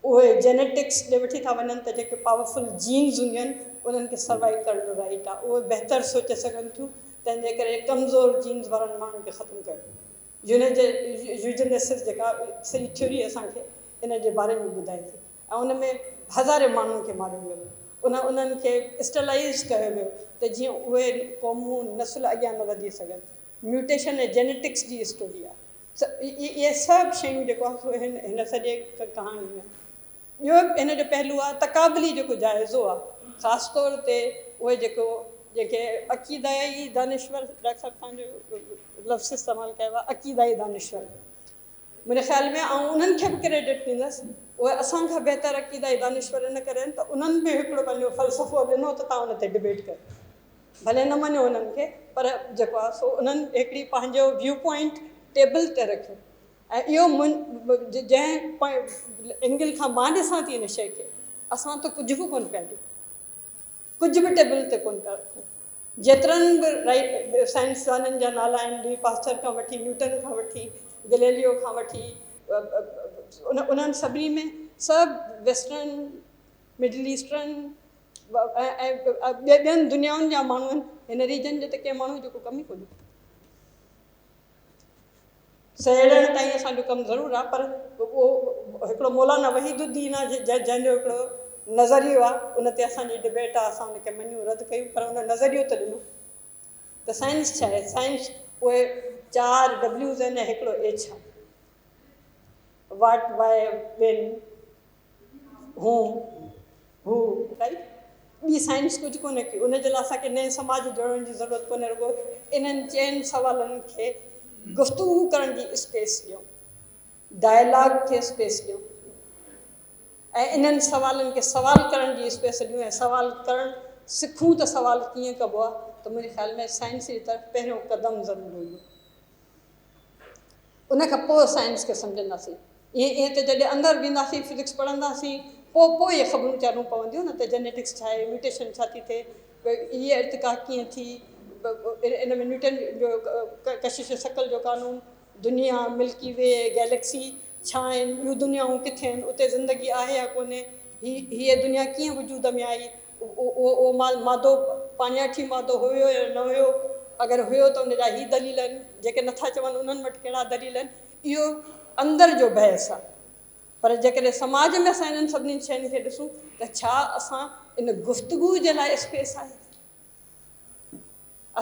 اهي جينيٽڪس ڏي وٺي ٿا وڃن ته جيڪي پاورفل جينز هونديون آهن انهن کي سروائيو ڪرڻ جو رائيٽ آهي اهي بهتر سوچي سگهن ٿيون تنهن جي ڪري ڪمزور جينز وارن ماڻهن کي ختم ڪيو يوجينيسس جيڪا سڄي ٿيوري اسان کي ان جي باري ۾ ٻڌائي ٿي ۽ ان ۾ هزارين ماڻهن کي ماريو ويو ان انهن کي اسٽرلائيز ڪيو ويو ته جيئن اهي قومون نسل اڳيان نه وڌي سگهن ميوٽيشن ۽ جينيٽڪس جي اسٽوري آهي اهي سڀ شيون جيڪو آهي سو هن هن سڄي ڪهاڻي ۾ ٻيو هن جو پهلو آهي تقابلي جيڪو جائزو آهي خاص طور تي اهي جيڪو جيڪي عقيدائي دانشور ڊاڪٽر صاحب پنهنجو لفظ استعمال ڪيو آهي عقيدائي دانشور منهنجي خيال ۾ آئون انهن کي به ڪريڊٽ ڏيندس اهي اسان کان بهتر عقيدائي دانشور ان ڪري آهن ته انهن به هڪڙو پنهنجو فلسفو ڏنو ته تان ان تي ڊبيٽ ڪيو ڀلي نه مڃو انهن کي پر جيڪو آهي سو انهن هڪڙي پنهنجو ويو پوائنٽ ٽيبل تي رکيو ۽ اهو جنهن اينگل کان مان ڏسان ٿي ان شيء کي اسان ته ڪجهه به ڪونه پيا ڏيون ڪجهه به ٽيبل تي ڪونه پيا رکون جيترن به رائٽ سائنسدانن جا نالا آهن لوئي پاسچر کان وٺي نيوٽن کان وٺي گليليو کان وٺي انهن سڀني ۾ سڀ ويسٽرن مڊل ايسٽرن ۽ ٻين دنيائن جا ماڻهو آهن، هن ريجن جو ته ڪنهن ماڻهو جو ڪو ڪم ئي ڪونهي. سهيڙڻ تائين اسان جو ڪم ضرور آهي پر اهو هڪڙو مولانا وحيد الدين آهي جنهن جو هڪڙو نظريو آهي ان تي اسان جي ڊبيٽ آهي، اسان ان کي مڃون رد ڪيون پر ان نظريو ته ڏنو ته سائنس ڇا آهي. سائنس اهي چار ڊبليوز آهن ۽ هڪڙو ايڇ آهي، واٽ، وائي، وين، هوم، هو، رائيٽ. ٻي سائنس ڪجهه ڪونهي ڪي ان جي لاء اسان کي نئين سماج جوڙڻ جي ضرورت ڪونهي، رڳو انهن چئن سوالن کي گفتگو ڪرڻ جي اسپيس ڏيون، ڊائلاگ کي اسپيس ڏيون ۽ انهن سوالن کي سوال ڪرڻ جي اسپيس ڏيون ۽ سوال ڪرڻ سکون ته سوال ڪيئن ڪبو آهي ته منهنجي خيال ۾ سائنس جي طرف پهريون قدم ضرور هوندو. ان کان پوء سائنس کي سمجهنداسين. ائين ائين ته جڏهن اندر وينداسين، فزڪس پڙهنداسين، پوء پوء اهي خبرون چارون پونديون نه ته جينيٽڪس ڇا آهي، ميوٽيشن ڇا ٿي ٿئي، هيء ارتقا ڪيئن ٿي، ان ۾ نيوٽن جو ڪشش ثقل جو قانون، دنيا، ملڪي وي، گيلڪسي ڇا آهن، ٻيون دنيائون ڪٿي آهن، اتي زندگي آهي يا ڪونهي، هيء دنيا ڪيئن وجود ۾ آئي، اهو مادو پاڻياٺي مادو هيو يا نه هيو، اگر هيو ته ان جا هي دليل آهن، جيڪي نٿا چون انهن وٽ ڪهڙا دليل آهن، اهو اندر جو بحث آهي. پر جيڪڏهن سماج ۾ اسان انهن سڀني شين کي ڏسون ته ڇا اسان ان گفتگو جي لاء اسپيس آهي؟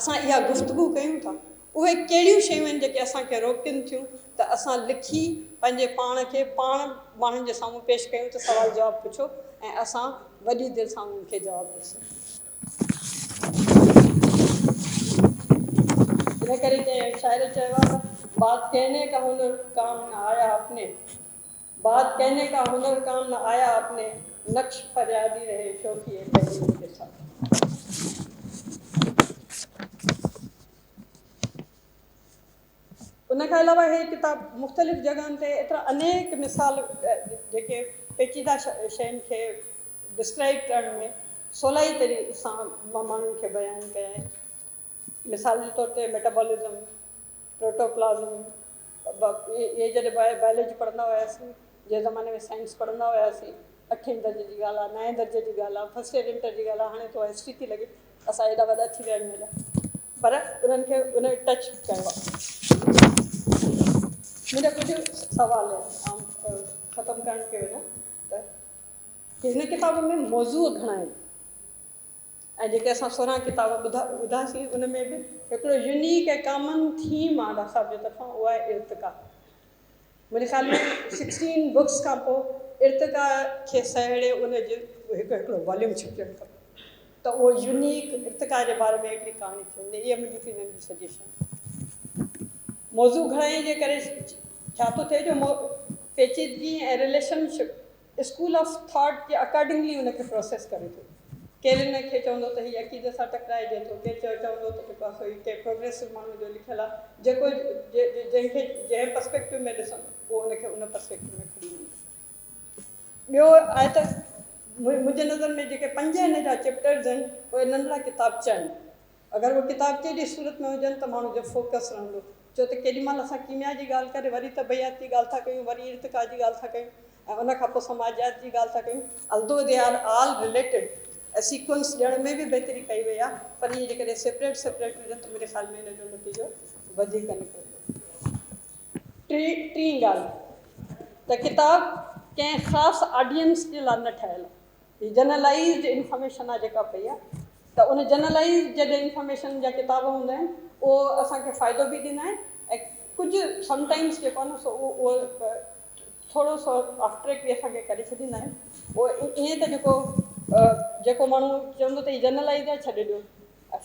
اسان اها گفتگو ڪيون ٿا؟ اهي ڪهڙيون شيون آهن جيڪي اسان کي روڪين ٿيون ته اسان لکي پنهنجي پاڻ کي پاڻ ماڻهن جي سامهون پيش ڪيون ته سوال جواب پڇو ۽ اسان وڏي دل سان انهن کي جواب ڏئي سگهون. ان ڪري ڪنهن شاعر چيو آهي ته بات ڪهني ڪا هنر ڪام نه آيا اپني، بات ڪهني ڪا هنر ڪام نه آيا اپني، نقش فريادي رهي شوخي پهلوئن ڪي ساٿ. ان کان علاوه هي ڪتاب مختلف جڳهن تي ايترا انيڪ مثال جيڪي پيچيده شين کي ڊسڪرائيب ڪرڻ ۾ سولائي طريقي سان ماڻهن کي بيان ڪيا آهن. مثال جي طور تي ميٽابولزم، پروٽوپلازم، اهي جڏهن بائيولوجي پڙهندا هياسين، جنهن زماني ۾ سائنس پڙهندا هياسين، اٺين درجي جي ڳالهه آهي، نائين درجي جي ڳالهه آهي، فرسٽ ايئر انٽر جي ڳالهه آهي، هاڻي ته اها هسٽري ٿي لڳي، اسان ايڏا وڏا ٿي ويا آهيون ايڏا پر انهن کي ان ٽچ ڪيو آهي. منهنجا ڪجهه سوال آهن، آئون ختم ڪرڻ پيو وڃان ته هن ڪتاب ۾ موضوع گهڻا آهن ۽ جيڪي اسان 16 ڪتاب ٻڌا ٻڌاسين ان ۾ به هڪڙو يونيڪ ۽ ڪامن ٿيم آهي ڊاڪٽر صاحب جي طرفان اهو آهي ارتقا. منهنجي خيال ۾ سڪسٽين بڪس کان پوء ارتقا کي سهيڙي ان جو هڪ هڪڙو واليوم ڇپجڻ کپي ته اهو يونيڪ ارتقا جي باري ۾ هڪڙي ڪهاڻي ٿي وڃي. اها منهنجي هڪڙي ننڍي سجيشن. موضوع گهڻائي جي ڪري ڇا ٿو ٿئي جو پيچيدگي ۽ relation ship school of thought جي اڪارڊنگلي ان کي پروسيس ڪري ٿو. ڪير ان کي چوندو ته هي عقيدي سان ٽڪرائجي ٿو، ڪير چوندو ته جيڪو آهي سو هي ڪنهن پروگريسو ماڻهوء جو لکيل آهي، جيڪو جنهن کي جنهن پرسپيڪٽو ۾ ڏسندو اهو ان کي ان پرسپيڪٽو ۾ کڻي ويندو. ٻيو آهي ته منهنجي نظر ۾ جيڪي پنج هن جا چيپٽرز آهن اهي ننڍڙا ڪتابچا آهن. اگر اهي ڪتابچي جي صورت ۾ هجن ته ماڻهو جو فوڪس رهندو. ڇو ته ڪيڏي مهل اسان ڪيميا جي ڳالهه ڪري وري طبعيات جي ڳالهه ٿا ڪيون، وري ارتقا جي ڳالهه ٿا ڪيون ۽ ان کان پوء سماجيات جي ڳالهه ٿا ڪيون. Although they are all related ۽ sequence ڏيڻ ۾ به بهتري ڪئي وئي آهي پر اهي جيڪڏهن سيپريٽ سيپريٽ هجن ته منهنجي خيال ۾ ان جو نتيجو وڌيڪ نڪرندو. ٽين ڳالهه ته ڪتاب ڪنهن خاص آڊينس جي لاء نه ٺهيل آهي. هي جنرلائيزڊ انفارميشن آهي جيڪا پئي آهي ته ان جنرلائيزڊ جڏهن انفارميشن جا ڪتاب هوندا آهن اهو اسان کي فائدو به ڏيندا آهن ۽ ڪجهه سم ٽائمز جيڪو آهي نه سو اهو ٿورو سو آف ٽريڪ به اسان کي ڪري ڇڏيندا آهن. اهو ائين ته جيڪو جيڪو ماڻهو چوندو ته هي جنرلائيزڊ آهي ڇڏي ڏيو.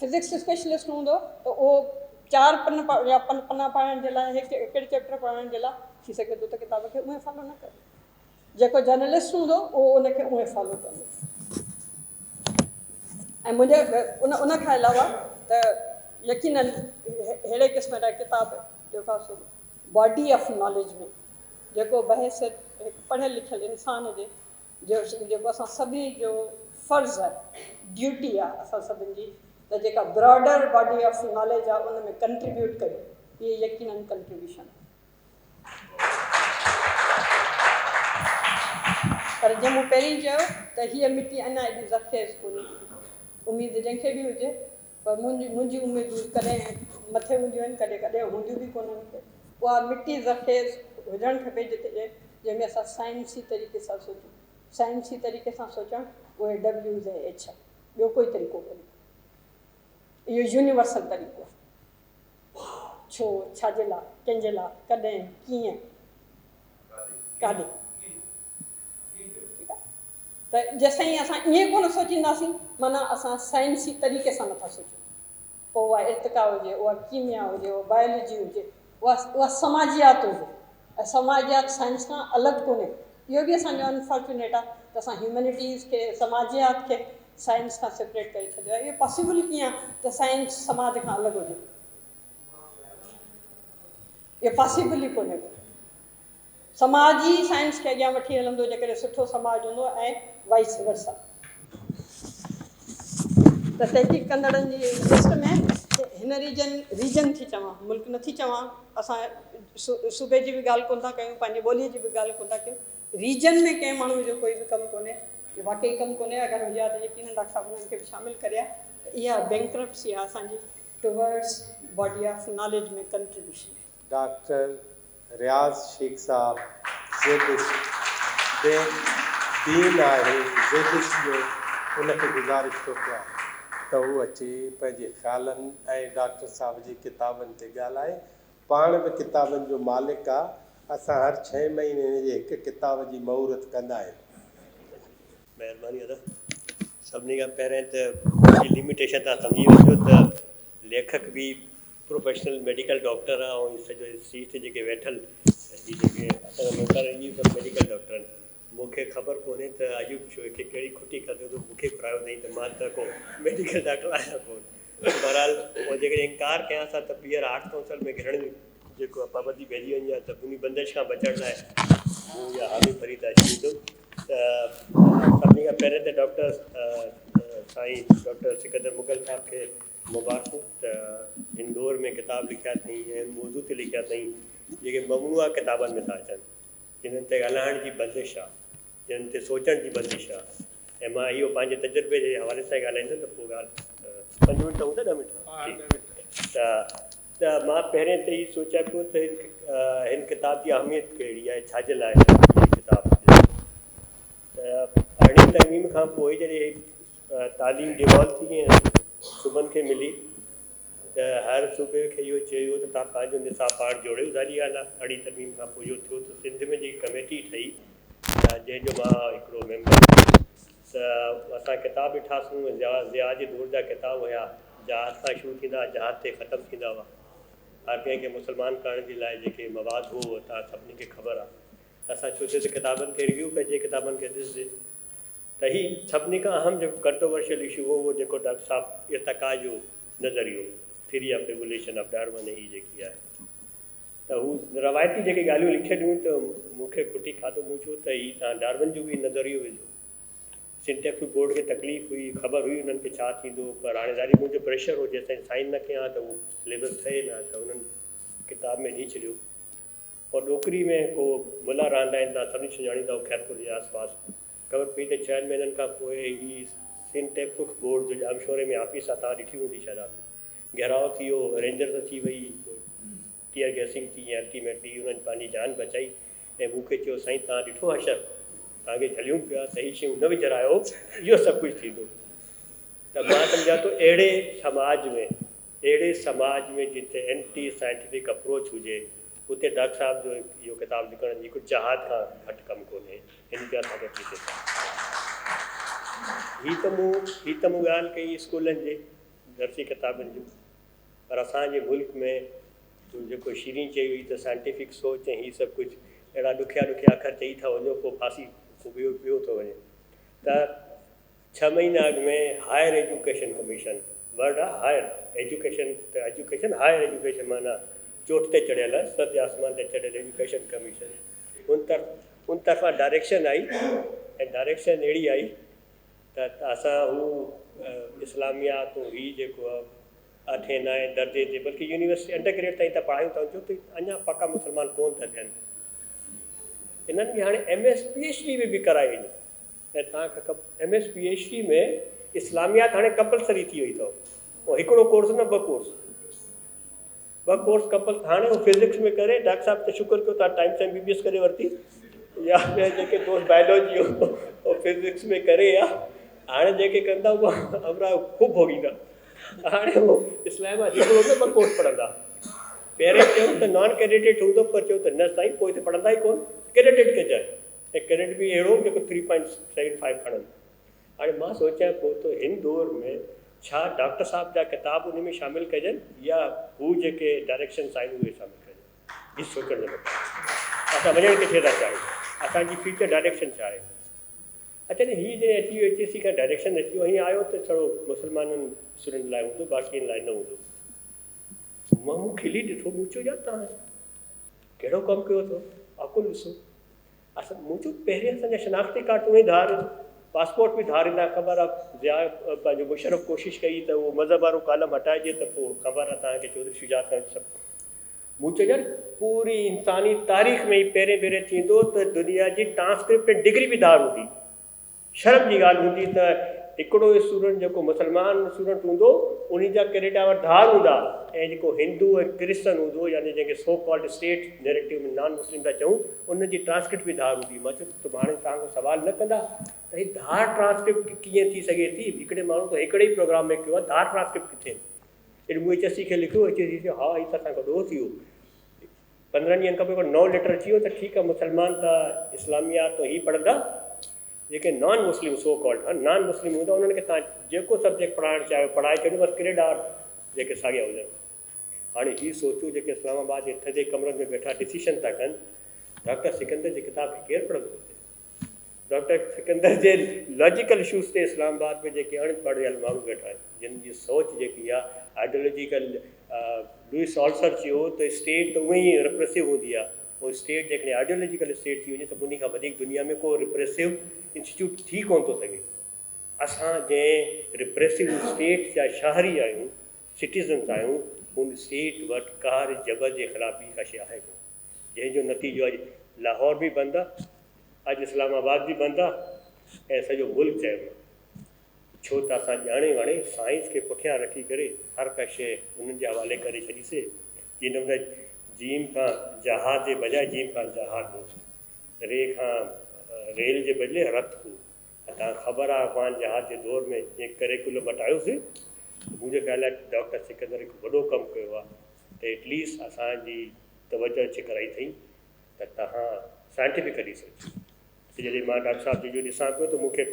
فزڪس اسپيشلسٽ هوندو ته اهو چار پن يا پنا پڙهڻ جي لاء هڪڙي چيپٽر پڙهڻ جي لاء ٿي سگهي ٿو ته ڪتاب کي اونئين فالو نه ڪري. جيڪو جرنلسٽ هوندو اهو ان کي اونئين فالو ڪندو. ۽ منهنجي ان کان علاوه ته يقينن ههڙي قسم جا ڪتاب جيڪو آهي سو باڊي آف ناليج ۾ جيڪو بحيثيت هڪ پڙهيل لکيل انسان جي جيڪو اسان سڀني جو فرض آهي، ڊيوٽي آهي اسان سڀني جي ته جيڪا براڊر باڊي آف ناليج آهي ان ۾ ڪنٽريبيوٽ ڪريون. اهي يقينن ڪنٽريبيوشن آهي. پر جيئن مون پهرين چيو ته هيء مٽي اڃا ايڏي زرخيز ڪونهي. اميد جنهن کي به هجي پر منهنجي منهنجي اميدون ڪڏهن مٿي هونديون آهن ڪڏهن ڪڏهن هونديون به ڪونهن. اها مٽي زرخيز هجڻ کپي جتي جنهن ۾ اسان سائنسي طريقي سان سوچون. سائنسي طريقي سان سوچڻ اهي ڊبليوز ۽ ايڇ آهي، ٻيو ڪوئي طريقو ڪونهي. اهو يونيورسل طريقو آهي. ڇو، ڇا جي لاء، ڪنهن جي لاء، ڪڏهن، ڪيئن، ڪاڏي. ٺيڪ آهي ته جيستائين اسان ائين ڪونه سوچينداسين معنيٰ اسان سائنسي طريقي سان نٿا سوچون. پوء اها ارتقا هجي، اها ڪيميا هجي، اها بائيولوجي هجي، اها اها سماجيات هجي ۽ سماجيات سائنس کان الڳ ڪونهي. اهو به اسان جو انفارچونيٽ آهي ته اسان هيومينٽيز کي، سماجيات کي سائنس کان سيپريٽ ڪري ڇڏيو آهي. اهو پاسيبل ڪيئن آهي ته سائنس سماج کان الڳ هجي؟ اهو پاسيبل ئي ڪونهي ڪو. سماج ئي سائنس کي اڳيان وٺي هلندو جيڪڏهن سٺو سماج هوندو ۽ وائيس ورسا. ته تحقيق ڪندڙن جي لسٽ ۾ هن ريجن، ريجن ٿي چوان ملڪ نه ٿي چوان، اسان صوبي جي به ڳالهه ڪونه ٿا ڪيون، پنهنجي ٻوليء جي به ڳالهه ڪونه ٿا ڪيون، ريجن ۾ ڪنهن ماڻهوء جو ڪوئي به ڪم ڪونهي، واقعي ڪم ڪونهي، اگر هجي ها ته يقينن ڊاڪٽر صاحب انهن کي به شامل ڪري ها ته اها بينڪرپسي آهي اسان جي towards body of knowledge ۾ contribution. Doctor Riaz Shaikh صاحب زيڊس ڊي ڊين آهي زيڊس جو ان کي گذارش ٿو ڪيان ته هو اچي پنهنجي خيالن ۽ ڊاڪٽر صاحب جي ڪتابن تي ڳالهائي پاڻ به ڪتابن جو مالڪ آ اسان هر ڇهين مهيني هن جي هڪ ڪتاب جي مهورت ڪندا آهيون. مهرباني ادا. سڀني کان پهرين ته منهنجي لميٽيشن توهان سمجهي وٺجو ته ليکڪ به پروفيشنل ميڊيڪل ڊاڪٽر آ ۽ سڄو سيٽ تي جيڪي ويٺل هي جيڪي اسان جا نوڪر آهن اهي سڀ ميڊيڪل ڊاڪٽر آهن مون کي خبر ڪونهي ته ايوب شوئي کي ڪهڙي کٽي کاڌو ته مون کي گهرايو اٿئي ته مان ته ڪو ميڊيڪل ڊاڪٽر آهيان ڪونه بهرحال پوء جيڪڏهن انڪار ڪيانس ها ته ٻيهر آرٽس ڪائونسل ۾ گهڙڻ جيڪو پابندي پئجي وڃي ها ته انهي بندش کان بچڻ لاء مون اها حامي ڀري ته اچي ويندم ته سڀني کان پهرين ته ڊاڪٽر سائين ڊاڪٽر سڪندر مغل صاحب کي مبارڪون ته هن دور ۾ ڪتاب لکيا اٿئي ۽ ان موضوع تي لکيا اٿئي جيڪي ممنوعه ڪتابن ۾ ٿا اچن جنھن تي ڳالهائڻ جي بندش آ جنھن تي سوچڻ جي بندش آ ۽ مان اهو پنهنجي تجربي جي حوالي سان ڳالهائيندم ته پوء ڳالهه پنج منٽ هوندا ڏهه منٽ ٺيڪ ته ته مان پهرين ته هي سوچيان پيو ته هن ڪتاب جي اهميت ڪهڙي آهي ڇا جي لاء هي ڪتاب ته ارڙهين ترميم کان پوء جڏهن تعليم ڊيوالو ٿي ۽ صوبن کي ملي ته هر صوبي کي اهو چيو ويو ته توهان پنهنجو نصاب پاڻ جوڙيو. ظاهري ڳالهه آهي ارڙهين ترميم کان پوء اهو ٿيو ته سنڌ ۾ جيڪي ڪميٽي ٺهي جنهن جو مان هڪڙو ميمبر هيس ته اسان ڪتاب ڏٺاسون ۽ ضياء ضياء جي دور جا ڪتاب هيا جهاد کان شروع ٿيندا هئا جهاد تي ختم ٿيندا هئا هر ڪنهن کي مسلمان ڪرڻ جي لاء جيڪي مواد هو اهو توهان سڀني کي خبر آهي اسان سوچيو ته ڪتابن کي ريويو ڪجي ڪتابن کي ڏسجي ته هي سڀني کان اهم جيڪو ڪنٽروورشل اشو هو اهو جيڪو ڊاڪٽر صاحب ارتقا جو نظريو Theory of Evolution of Darwin هي جيڪي آهي ته هو روايتي جيڪي ڳالهيون لکيل هيون ته مون کي کٽي کاڌو مون چيو ته هي توهان ڊارون جو به نظريو وجهو سنڌ ٽيڪسٽ بڪ بورڊ کي تڪليف هئي خبر هئي انهن کي ڇا ٿيندو پر هاڻي ظاهري منهنجو پريشر هو جيستائين سائن نه ڪيان ته اهو سليبس ٺهي نه ته انهن ڪتاب ۾ ڏئي ڇڏيو پوء ڏوڪري ۾ ڪو ملا رهندا آهن توهان سڀني سڃاڻيندا هو خيرپور جي آس پاس خبر پئي ته ڇهن مهينن کان پوء هي سنڌ ٽيڪسٽ بڪ بورڊ جو ڄامشوري ۾ آفيس آ توهان ڏٺي هوندي شايد آفيس گهيراء ٿي ويو رينجرز اچي وئي پوء ٽيئر گيسنگ ٿي ۽ الٽيميٽلي انهن پنهنجي جان بچائي ۽ مون کي چيو سائين توهان ڏٺو حشر توهان کي جهليون پيا ته هي شيون نه وجهرايو اهو سڀ ڪجهه ٿيندو ته مان سمجهان ٿو اهڙي سماج ۾ اهڙي سماج ۾ جتي اينٽي سائنٽيفڪ اپروچ هجي اتي ڊاڪٽر صاحب جو اهو ڪتاب لکڻ هڪ جهاد کان گهٽ ڪم ڪونهي ان تي اسان کي اپريشيٽ هي ته مون هي ته مون ڳالهه ڪئي اسڪولن جي درسي ڪتابن جي پر اسان جي ملڪ ۾ جيڪو شيرين چئي هئي ته سائنٽيفڪ سوچ ۽ هي سڀ ڪجهه اهڙا ڏکيا ڏکيا اکر چئي ٿا وڃو پوء ڦاسي پوء ٻيو ٻيو ٿو وڃي ته ڇهه مهينا اڳ ۾ هائر ايجوڪيشن ڪميشن، ورڊ آ هائر ايجوڪيشن ته ايجوڪيشن هائر ايجوڪيشن معنيٰ چوٽ تي چڙهيل ست آسمان تي چڙهيل ايجوڪيشن ڪميشن ان طرف ان طرفان ڊائريڪشن آئي ۽ ڊائريڪشن اهڙي آئي ته اسان هو اسلاميات ۽ هي جيڪو آ اٺين نائين درجي تي بلڪه يونيورسٽي انڊر گريڊ تائين ته پڙهايون ٿا جو ته اڃا پڪا مسلمان ڪون ٿا ٿين انهن کي هاڻي M S P H D ۾ به ڪرائي وڃي. ۽ توهان کان M S P H D ۾ اسلاميات هاڻي ڪمپلسري ٿي وئي اٿو. اهو هڪڙو ڪورس نه ٻه ڪورس. ٻه ڪورس ڪمپل هاڻي هو فزڪس ۾ ڪري ڊاڪٽر صاحب ته شڪر ڪيو توهان ٽائيم سان ايم بي بي ايس ڪري ورتي يا ٻيا جيڪي دوست بائلوجي هو فزڪس ۾ ڪري يا هاڻي جيڪي ڪندا اهو همراهه خوب ڀوڳيندا هاڻي هو اسلام آباد هڪڙو نه ٻه ڪورس پڙهندا پهرين چيو ته نان ڪريڊٽ هوندو پر چيو ته نه سائين پوء ته پڙهندا ئي ڪون ڪريڊٽ ڪجانء ۽ ڪريڊٽ به اهڙو جيڪو 3.75 کڻن هاڻي مان سوچيان پيو ته هن دور ۾ ڇا ڊاڪٽر صاحب جا ڪتاب ان ۾ شامل ڪجن يا هو جيڪي ڊائريڪشنس آهن اهي شامل ڪجن. هي سوچڻ جو مقام آهي. اسان وڃڻ ڪٿي ٿا چاهيون؟ اسان جي فيوچر ڊائريڪشن ڇا آهي؟ اڇا ته هي جڏهن اچي ويو ايڇ اي سي کان ڊائريڪشن اچي ويو هيئن آيو ته ڇڙو مسلمانن اسٽوڊنٽ لاء هوندو باقين لاء نه هوندو. مان مون کلي ڏٺو مون چيو يار توهان ڪهڙو ڪم ڪيو اٿو عقل ڏسو. اسان مون چيو پهرين اسان جا شناختي ڪارڊ تون ئي ڌار پاسپورٽ به ڌار ايندا خبر آ ضياء پنهنجو مشرف ڪوشش ڪئي ته اهو مذهب وارو ڪالم هٽائجي ته پوء خبر آ توهان کي چوڌري شجاعت خان سڀ مون چيو يار پوري انساني تاريخ ۾ هي پهرين ڀيري ٿيندو ته دنيا جي ٽرانسڪرپٽ ۽ ڊگري به ڌار هوندي شرم جي ڳالهه هوندي ته هڪڙو اسٽوڊنٽ جيڪو مسلمان اسٽوڊنٽ هوندو انهي جا ڪريڊٽ آور ڌار هوندا ۽ جيڪو هندو ۽ ڪرسچن هوندو يعني جنهن کي سو ڪالڊ اسٽيٽ نيريٽو ۾ نان مسلم ٿا چئون انهن جي ٽرانسڪرپٽ به ڌار هوندي. مان چيو ته هاڻي توهان کان سوال نه ڪندا ته هي ڌار ٽرانسڪرپٽ ڪيئن ٿي سگهي ٿي هڪڙي ماڻهو ته هڪڙي ئي پروگرام ۾ ڪيو آهي ڌار ٽرانسڪرپٽ ڪٿي آهن. مون ايڇ ايس سي کي لکيو ايڇ ايس سي چيو ها هي ته اسان کان ڏوهه ٿي ويو 15 ڏينهن کان پوء هڪڙو نئون ليٽر اچي ويو ته ٺيڪ آهي مسلمان ته اسلاميات هي پڙهندا جيڪي نان مسلم سو ڪالڊ ها نان مسلم هوندا انهن کي توهان جيڪو سبجيڪٽ پڙهائڻ چاهيو پڙهائي ڇڏيو بس ڪريڊ آر جيڪي ساڳيا هجن هاڻي هي سوچو جيڪي اسلام آباد جي ٿڌي ڪمرن ۾ ويٺا ڊسيشن ٿا ڪن ڊاڪٽر سڪندر جي ڪتاب کي ڪير پڙهندو هتي ڊاڪٽر سڪندر جي لاجيڪل اشوز تي اسلام آباد ۾ جيڪي اڻ پڙهيل ماڻهو ويٺا آهن جن جي سوچ جيڪي آهي آئيڊيولوجيڪل لوئس آلسر چيو ته اسٽيٽ ته اونئن ئي رپريسو هوندي آهي پوء اسٽيٽ جيڪڏهن آئيڊيولوجيڪل اسٽيٽ ٿي وڃي ته انهي کان وڌيڪ دنيا ۾ ڪو رپريسو انسٽيٽيوٽ ٿي ڪونه ٿو سگهي. اسان جنهن رپريسو اسٽيٽ جا شهري آهيون، سٽيزنس آهيون، ان اسٽيٽ وٽ قهر جبر جي خلاف ٻي ڪا شيء آهي ڪونه. جنهن جو نتيجو اڄ لاهور به بند آ، اڄ اسلام آباد به بند آ ۽ سڄو ملڪ چيو آ. ڇو ته اسان ڄاڻي واڻي سائنس کي پٺيان رکي ڪري هر ڪا شيء انهن جي حوالي ڪري ڇڏي سي. جيئن ته جيم کان جهاز جي بجاء جيم کان جهاد هو. ري کان ريل جي بدلي رٿ هو. ۽ توهان کي خبر آهي افغان جهاد جي دور ۾ جنهن ڪريڪولم هٽايو سي ته منهنجي خيال آهي ڊاڪٽر سڪندر هڪ وڏو ڪم ڪيو آهي ته ايٽليسٽ اسان جي توجه ڇڪرائي اٿئي ته توهان سائنٽيفڪلي سوچيو. ته جڏهن مان ڊاڪٽر صاحب جو ڏسان پيو ته مون کي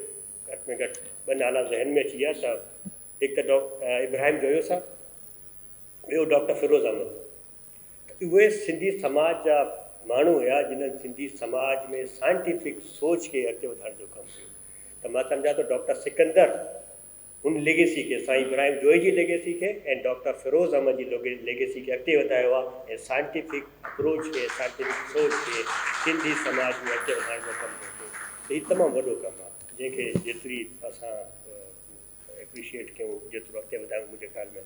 گهٽ ۾ گهٽ ٻه نالا ذهن ۾ اچي ويا ته هڪ ته ڊاڪٽر ابراهيم جويو صاحب ٻيو ڊاڪٽر فيروز احمد ته اهي سنڌي سماج جا ماڻهو هيا جنھن سنڌي سماج ۾ سائنٽيفڪ سوچ کي اڳتي وڌائڻ جو ڪم ڪيو ته مان سمجهان ٿو ڊاڪٽر سڪندر هن ليگيسي کي سائين ابراهيم جويي جي ليگيسي کي ۽ ڊاڪٽر فيروز احمد جي ليگيسي کي اڳتي وڌايو آهي ۽ سائنٽيفڪ اپروچ کي سائنٽيفڪ سوچ کي سنڌي سماج ۾ اڳتي وڌائڻ جو ڪم ڪيو ته هي تمام وڏو ڪم آهي جنهن کي جيتري اسان ايپريشيئيٽ ڪيون جيترو اڳتي وڌايون منهنجي خيال ۾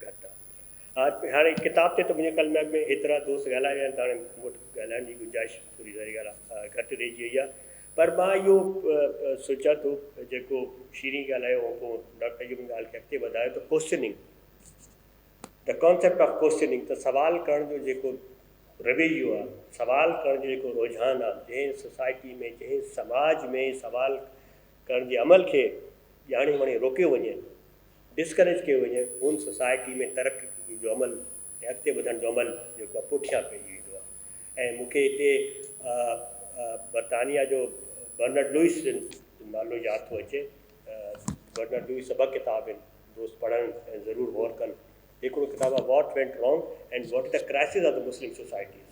گهٽ آهي. هاڻي ڪتاب تي ته منهنجي خيال ۾ اڳ ۾ هيترا دوست ڳالهائي ويا آهن ته هاڻي مون وٽ ڳالهائڻ جي گنجائش ٿوري ظاهري ڳالهه آهي گهٽ رهجي وئي آهي پر مان اهو سوچيان ٿو جيڪو شيرين ڳالهايو ۽ پوء ڊاڪٽر ايوب ان ڳالهه کي اڳتي وڌايو ته questioning The concept of questioning ته سوال ڪرڻ جو جيڪو رويو آهي سوال ڪرڻ جو جيڪو رجحان آهي جنهن سوسائٽي ۾ جنهن سماج ۾ سوال ڪرڻ جي عمل کي ڄاڻي واڻي روڪيو وڃي، ڊسڪريج ڪيو وڃي، ان سوسائٽي ۾ ترقي جو عمل ۽ اڳتي وڌڻ جو عمل جيڪو آهي پٺيان پئجي ويندو آهي ۽ مون کي هتي برطانيا جو برنرڊ لوئس جو نالو ياد ٿو اچي، برنرڊ لوئس جا ٻه ڪتاب آهن، دوست پڙهن ۽ ضرور غور ڪن، هڪڙو ڪتاب آهي what went wrong and what is the crisis of the Muslim societies.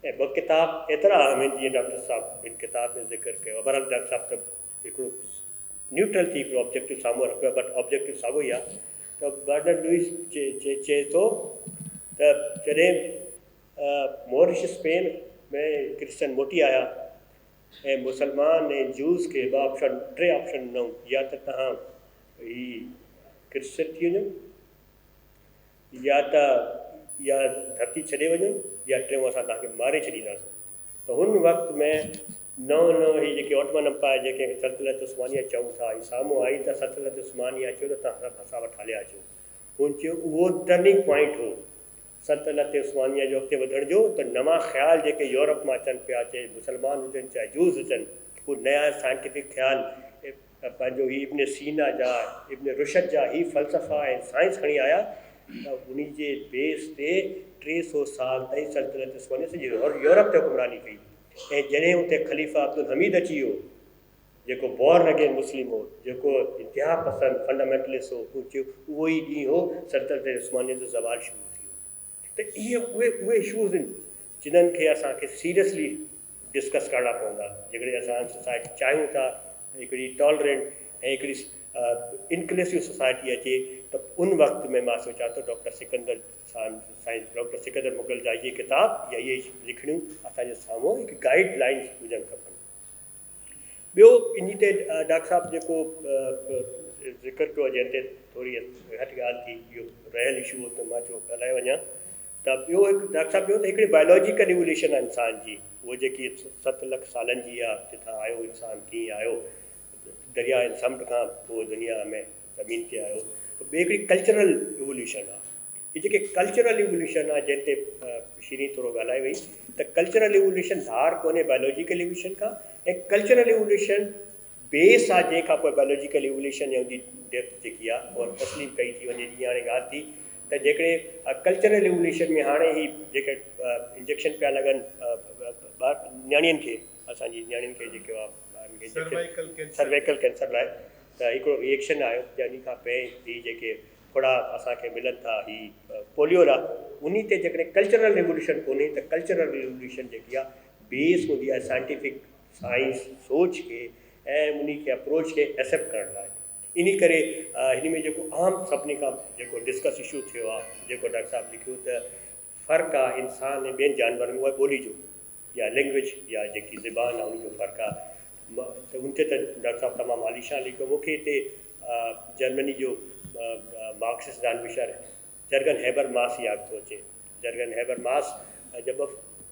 ۽ ٻه ڪتاب ايترا اهم آهن جيئن ڊاڪٽر صاحب هن ڪتاب ۾ ذڪر ڪيو آهي بهرحال ڊاڪٽر صاحب ته هڪڙو نيوٽرل ٿي هڪڙو آبجيڪٽو سامهون رکيو آهي بٽ آبجيڪٽو ساڳيو ئي آهي ته برنرڊ لوئس چئي ٿو ته جڏهن مورش اسپين ۾ ڪرسچن موٽي آيا ۽ مسلمان ۽ جوز کي ٻه آپشن ٽي آپشن ڏنائون يا ته توهان هي ڪرسچن ٿي وڃو يا ته اها ڌرتي ڇڏي وڃو يا ٽيون اسان توهان کي ماري ڇڏينداسون ته هن وقت ۾ نئون نئون هي جيڪي آٽومن امپائر جيڪي سلطنت عثمانيه چئون ٿا هي سامهون آئي ته سلطنت عثمانيه چيو ته توهان سڀ اسان وٽ هليا اچو. هن چيو اهو ٽرننگ پوائنٽ هو سلطنت عثمانيه جو اڳتي وڌڻ جو ته نوان خيال جيڪي يورپ مان اچن پيا چاهي مسلمان هجن چاهي جوز هجن هو نيا سائنٽيفڪ خيال پنهنجو هي ابن سينا جا ابن رشد جا هي فلسفا ۽ سائنس کڻي آيا ته انهي جي بيس تي 300 سال تائين سلطنت عثمانيه سڄي يورپ تي حڪمراني ڪئي. ۽ جڏهن اتي خليفه عبدالحميد اچي ويو، جيڪو بورن اگين مسلم هو، جيڪو انتها پسند فنڊامينٽلسٽ هو، هو چيو اهو ئي ڏينهن هو سلطنت عثمانيه جو زوال شروع ٿي ويو. ته اهي اهي اهي اشوز آهن جنھن کي اسان کي سيريسلي ڊسڪس ڪرڻا پوندا جيڪڏهن اسان سوسائٽي چاهيون ٿا هڪڙي ٽالرنٽ ۽ هڪڙي انڪلوسو سوسائٽي اچي ته ان وقت ۾ مان سوچان ٿو ڊاڪٽر سڪندر سان سائين ڊاڪٽر سڪندر مغل جا اهي ڪتاب يا اهي لکڻيون اسان جي سامهون هڪ گائيڊ لائنز هجڻ کپن. ٻيو انهي تي ڊاڪٽر صاحب جيڪو ذڪر ڪيو جنهن تي ٿوري گهٽ ڳالهه ٿي اهو رهيل اشو هو ته مان چيو ڳالهائي وڃان ته ٻيو هڪ ڊاڪٽر صاحب چيو ته هڪڙي بايولاجيڪل ايووليوشن آهي انسان جي اهو جيڪي 7 لک سالن جي آهي جتان آيو انسان ڪيئن آيو درياء ۽ سمنڊ کان پوء دنيا ۾ زمين تي آيو ته ٻي هڪڙي ڪلچرل ايووليوشن آهي هي جيڪي ڪلچرل ايووليوشن آهي جنهن تي شيرين ٿورو ڳالهائي وئي ته ڪلچرل ايووليوشن ڌار ڪونهي بايولوجيڪل ايووليوشن کان ۽ ڪلچرل ايووليوشن بيس آهي جنهن کان پوء بايولوجيڪل ايووليوشن يا ان جي ڊيپٿ جيڪي آهي اها تسليم ڪئي ٿي وڃي. جيئن هاڻي ڳالهه ٿي ته جيڪڏهن ڪلچرل ايووليوشن ۾ هاڻي هي جيڪي انجيڪشن پيا لڳن ٻار نياڻين کي اسان جي نياڻين کي جيڪو آهي ٻارن کي انجيڪشن سروائيڪل ڪينسر لاء ته هڪڙو ريئيڪشن آيو جنهن کان پهرين هي جيڪي ڦڙا اسان کي ملن ٿا هي پوليو لاء انهي تي جيڪڏهن ڪلچرل ريوليوشن ڪونهي ته ڪلچرل ريوليوشن جيڪي آهي بيس هوندي آهي سائنٽيفڪ سائنس سوچ کي ۽ انهي کي اپروچ کي ايڪسيپٽ ڪرڻ لاء انهي ڪري هن ۾ جيڪو اهم سڀني کان جيڪو ڊسڪس اشو ٿيو آهي جيڪو ڊاڪٽر صاحب لکيو ته فرق آهي انسان ۽ ٻين جانورن ۾ اهو آهي ٻولي جو يا لينگويج يا جيڪي زبان آ ان جو فرق آ ته ان تي ته ڊاڪٽر صاحب تمام عاليشان لکيو. مون کي هتي جرمني جو مارڪسسٽ دانشور جرگن هيبر ماس ياد ٿو اچي. جرگن هيبر ماس جا ٻه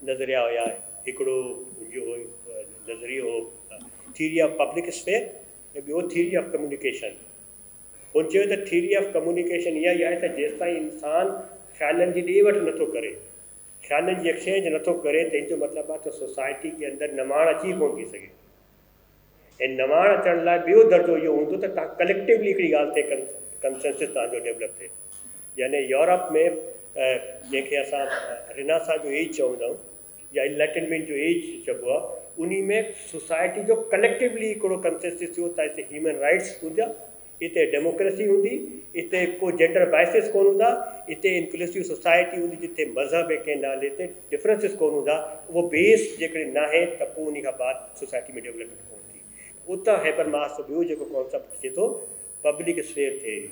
نظريا هيا، هڪڙو ان جو نظريو هو ٿيوري آف پبلڪ اسفيئر ۽ ٻيو ٿيوري آف ڪميونيڪيشن. هن چيو ته ٿيوري آف ڪميونيڪيشن اها ئي آهي ته جيستائين انسان خيالن جي ڏي وٺ نٿو ڪري، خيالن جي ايڪسچينج نٿو ڪري ته ان جو مطلب آهي ته سوسائٽي جي اندر نواڻ اچي ڪونه ٿي سگهي ۽ نواڻ اچڻ لاء ٻيو درجو اهو هوندو ته توهان ڪليڪٽيولي هڪڙي ڳالهه تي ڪنسنسس توهان جو ڊيولپ ٿئي يعني يورپ ۾ جنهن کي اسان ريناسا جو ايج چوندا آهيون يا انلائٽنمينٽ جو ايج چئبو آهي انهي ۾ سوسائٽي جو ڪليڪٽيولي هڪڙو ڪنسنسس ٿيو ته هتي هيومن رائٽس هوندا اتي ڊيموڪريسي هوندي، اتي ڪو جينڊر بائسز ڪونه هوندا، اتي انڪلوسو سوسائٽي هوندي جتي مذهب ۽ ڪنهن نالي تي ڊفرنسز ڪونه هوندا، اهو بيس جيڪڏهن ناهي ته پوء انهي کان بعد سوسائٽي ۾ ڊولپمينٽ ڪونه ٿي. اتان هيبر ماس جو ٻيو جيڪو ڪانسيپٽ اچي ٿو پبلڪ اسفيئر ٿيوري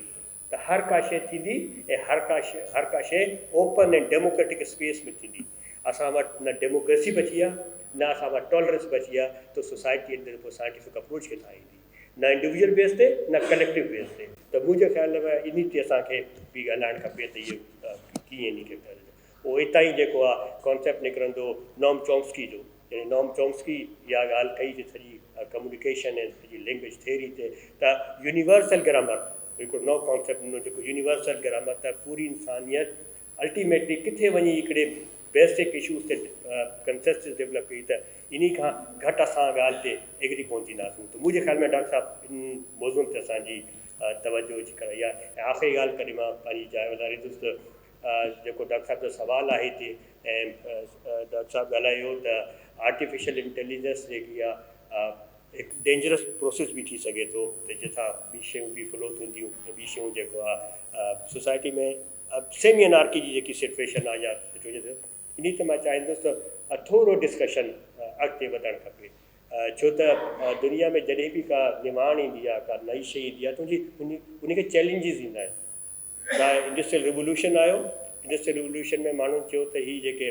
ته هر ڪا شيء ٿيندي ۽ هر ڪا شيء هر ڪا شيء اوپن ۽ ڊيموڪريٽڪ اسپيس ۾ ٿيندي. اسان وٽ نه ڊيموڪريسي بچي آهي نه اسان وٽ ٽالرنس بچي آهي ته سوسائٽي اندر پوء سائنٽيفڪ اپروچ ڪٿان ايندي. نه انڊيويجوئل بيس تي نه ڪليڪٽو بيس تي ته منهنجي خيال ۾ انهي تي اسان کي به ڳالهائڻ کپي ته اهو ڪيئن انهي کي ڪري پوء اتان ئي جيڪو آهي ڪانسيپٽ نڪرندو نوم چومسڪي جو يعني نوم چومسڪي اها ڳالهه ڪئي ته سڄي ڪميونيڪيشن ۽ سڄي لينگويج ٿيوري تي ته يونيورسل گرامر هڪڙو نئون ڪانسيپٽ ڏنو جيڪو يونيورسل گرامر ته پوري انسانيت الٽيميٽلي ڪٿي وڃي هڪڙي بيسڪ اشوز تي ڪنسيسس ڊولپ ڪئي ته انهي کان گهٽ اسان ڳالهه تي ايگري ڪونه ٿينداسون ته منهنجي خيال ۾ ڊاڪٽر صاحب ان موضوعن تي اسان جي توجهه جي ڪرائي آهي ۽ آخري ڳالهه ڪري مان پنهنجي جاء والاريندس ته جيڪو ڊاڪٽر صاحب جو سوال آهي هتي ۽ ڊاڪٽر صاحب ڳالهايو ته آرٽيفيشل انٽيليجنس جيڪي آهي هڪ ڊينجرس پروسيس به ٿي سگهي ٿو ته جنهن سان ٻي شيون به فلو ٿينديون ۽ ٻي شيون جيڪو آهي سوسائٽي ۾ سيمي انارڪي جي جيڪي سچويشن آهي يا سچويشن انهي تي مان چاهيندس ته ٿورو ڊسڪشن اڳتي وڌڻ کپي ڇو ته دنيا ۾ جڏهن به ڪا نواڻ ايندي آهي ڪا نئي شيء ايندي آهي ته ان کي چئلينجز ايندا آهن چاهي انڊسٽريل ريولوشن آيو انڊسٽريل ريولوشن ۾ ماڻهن چيو ته هي جيڪي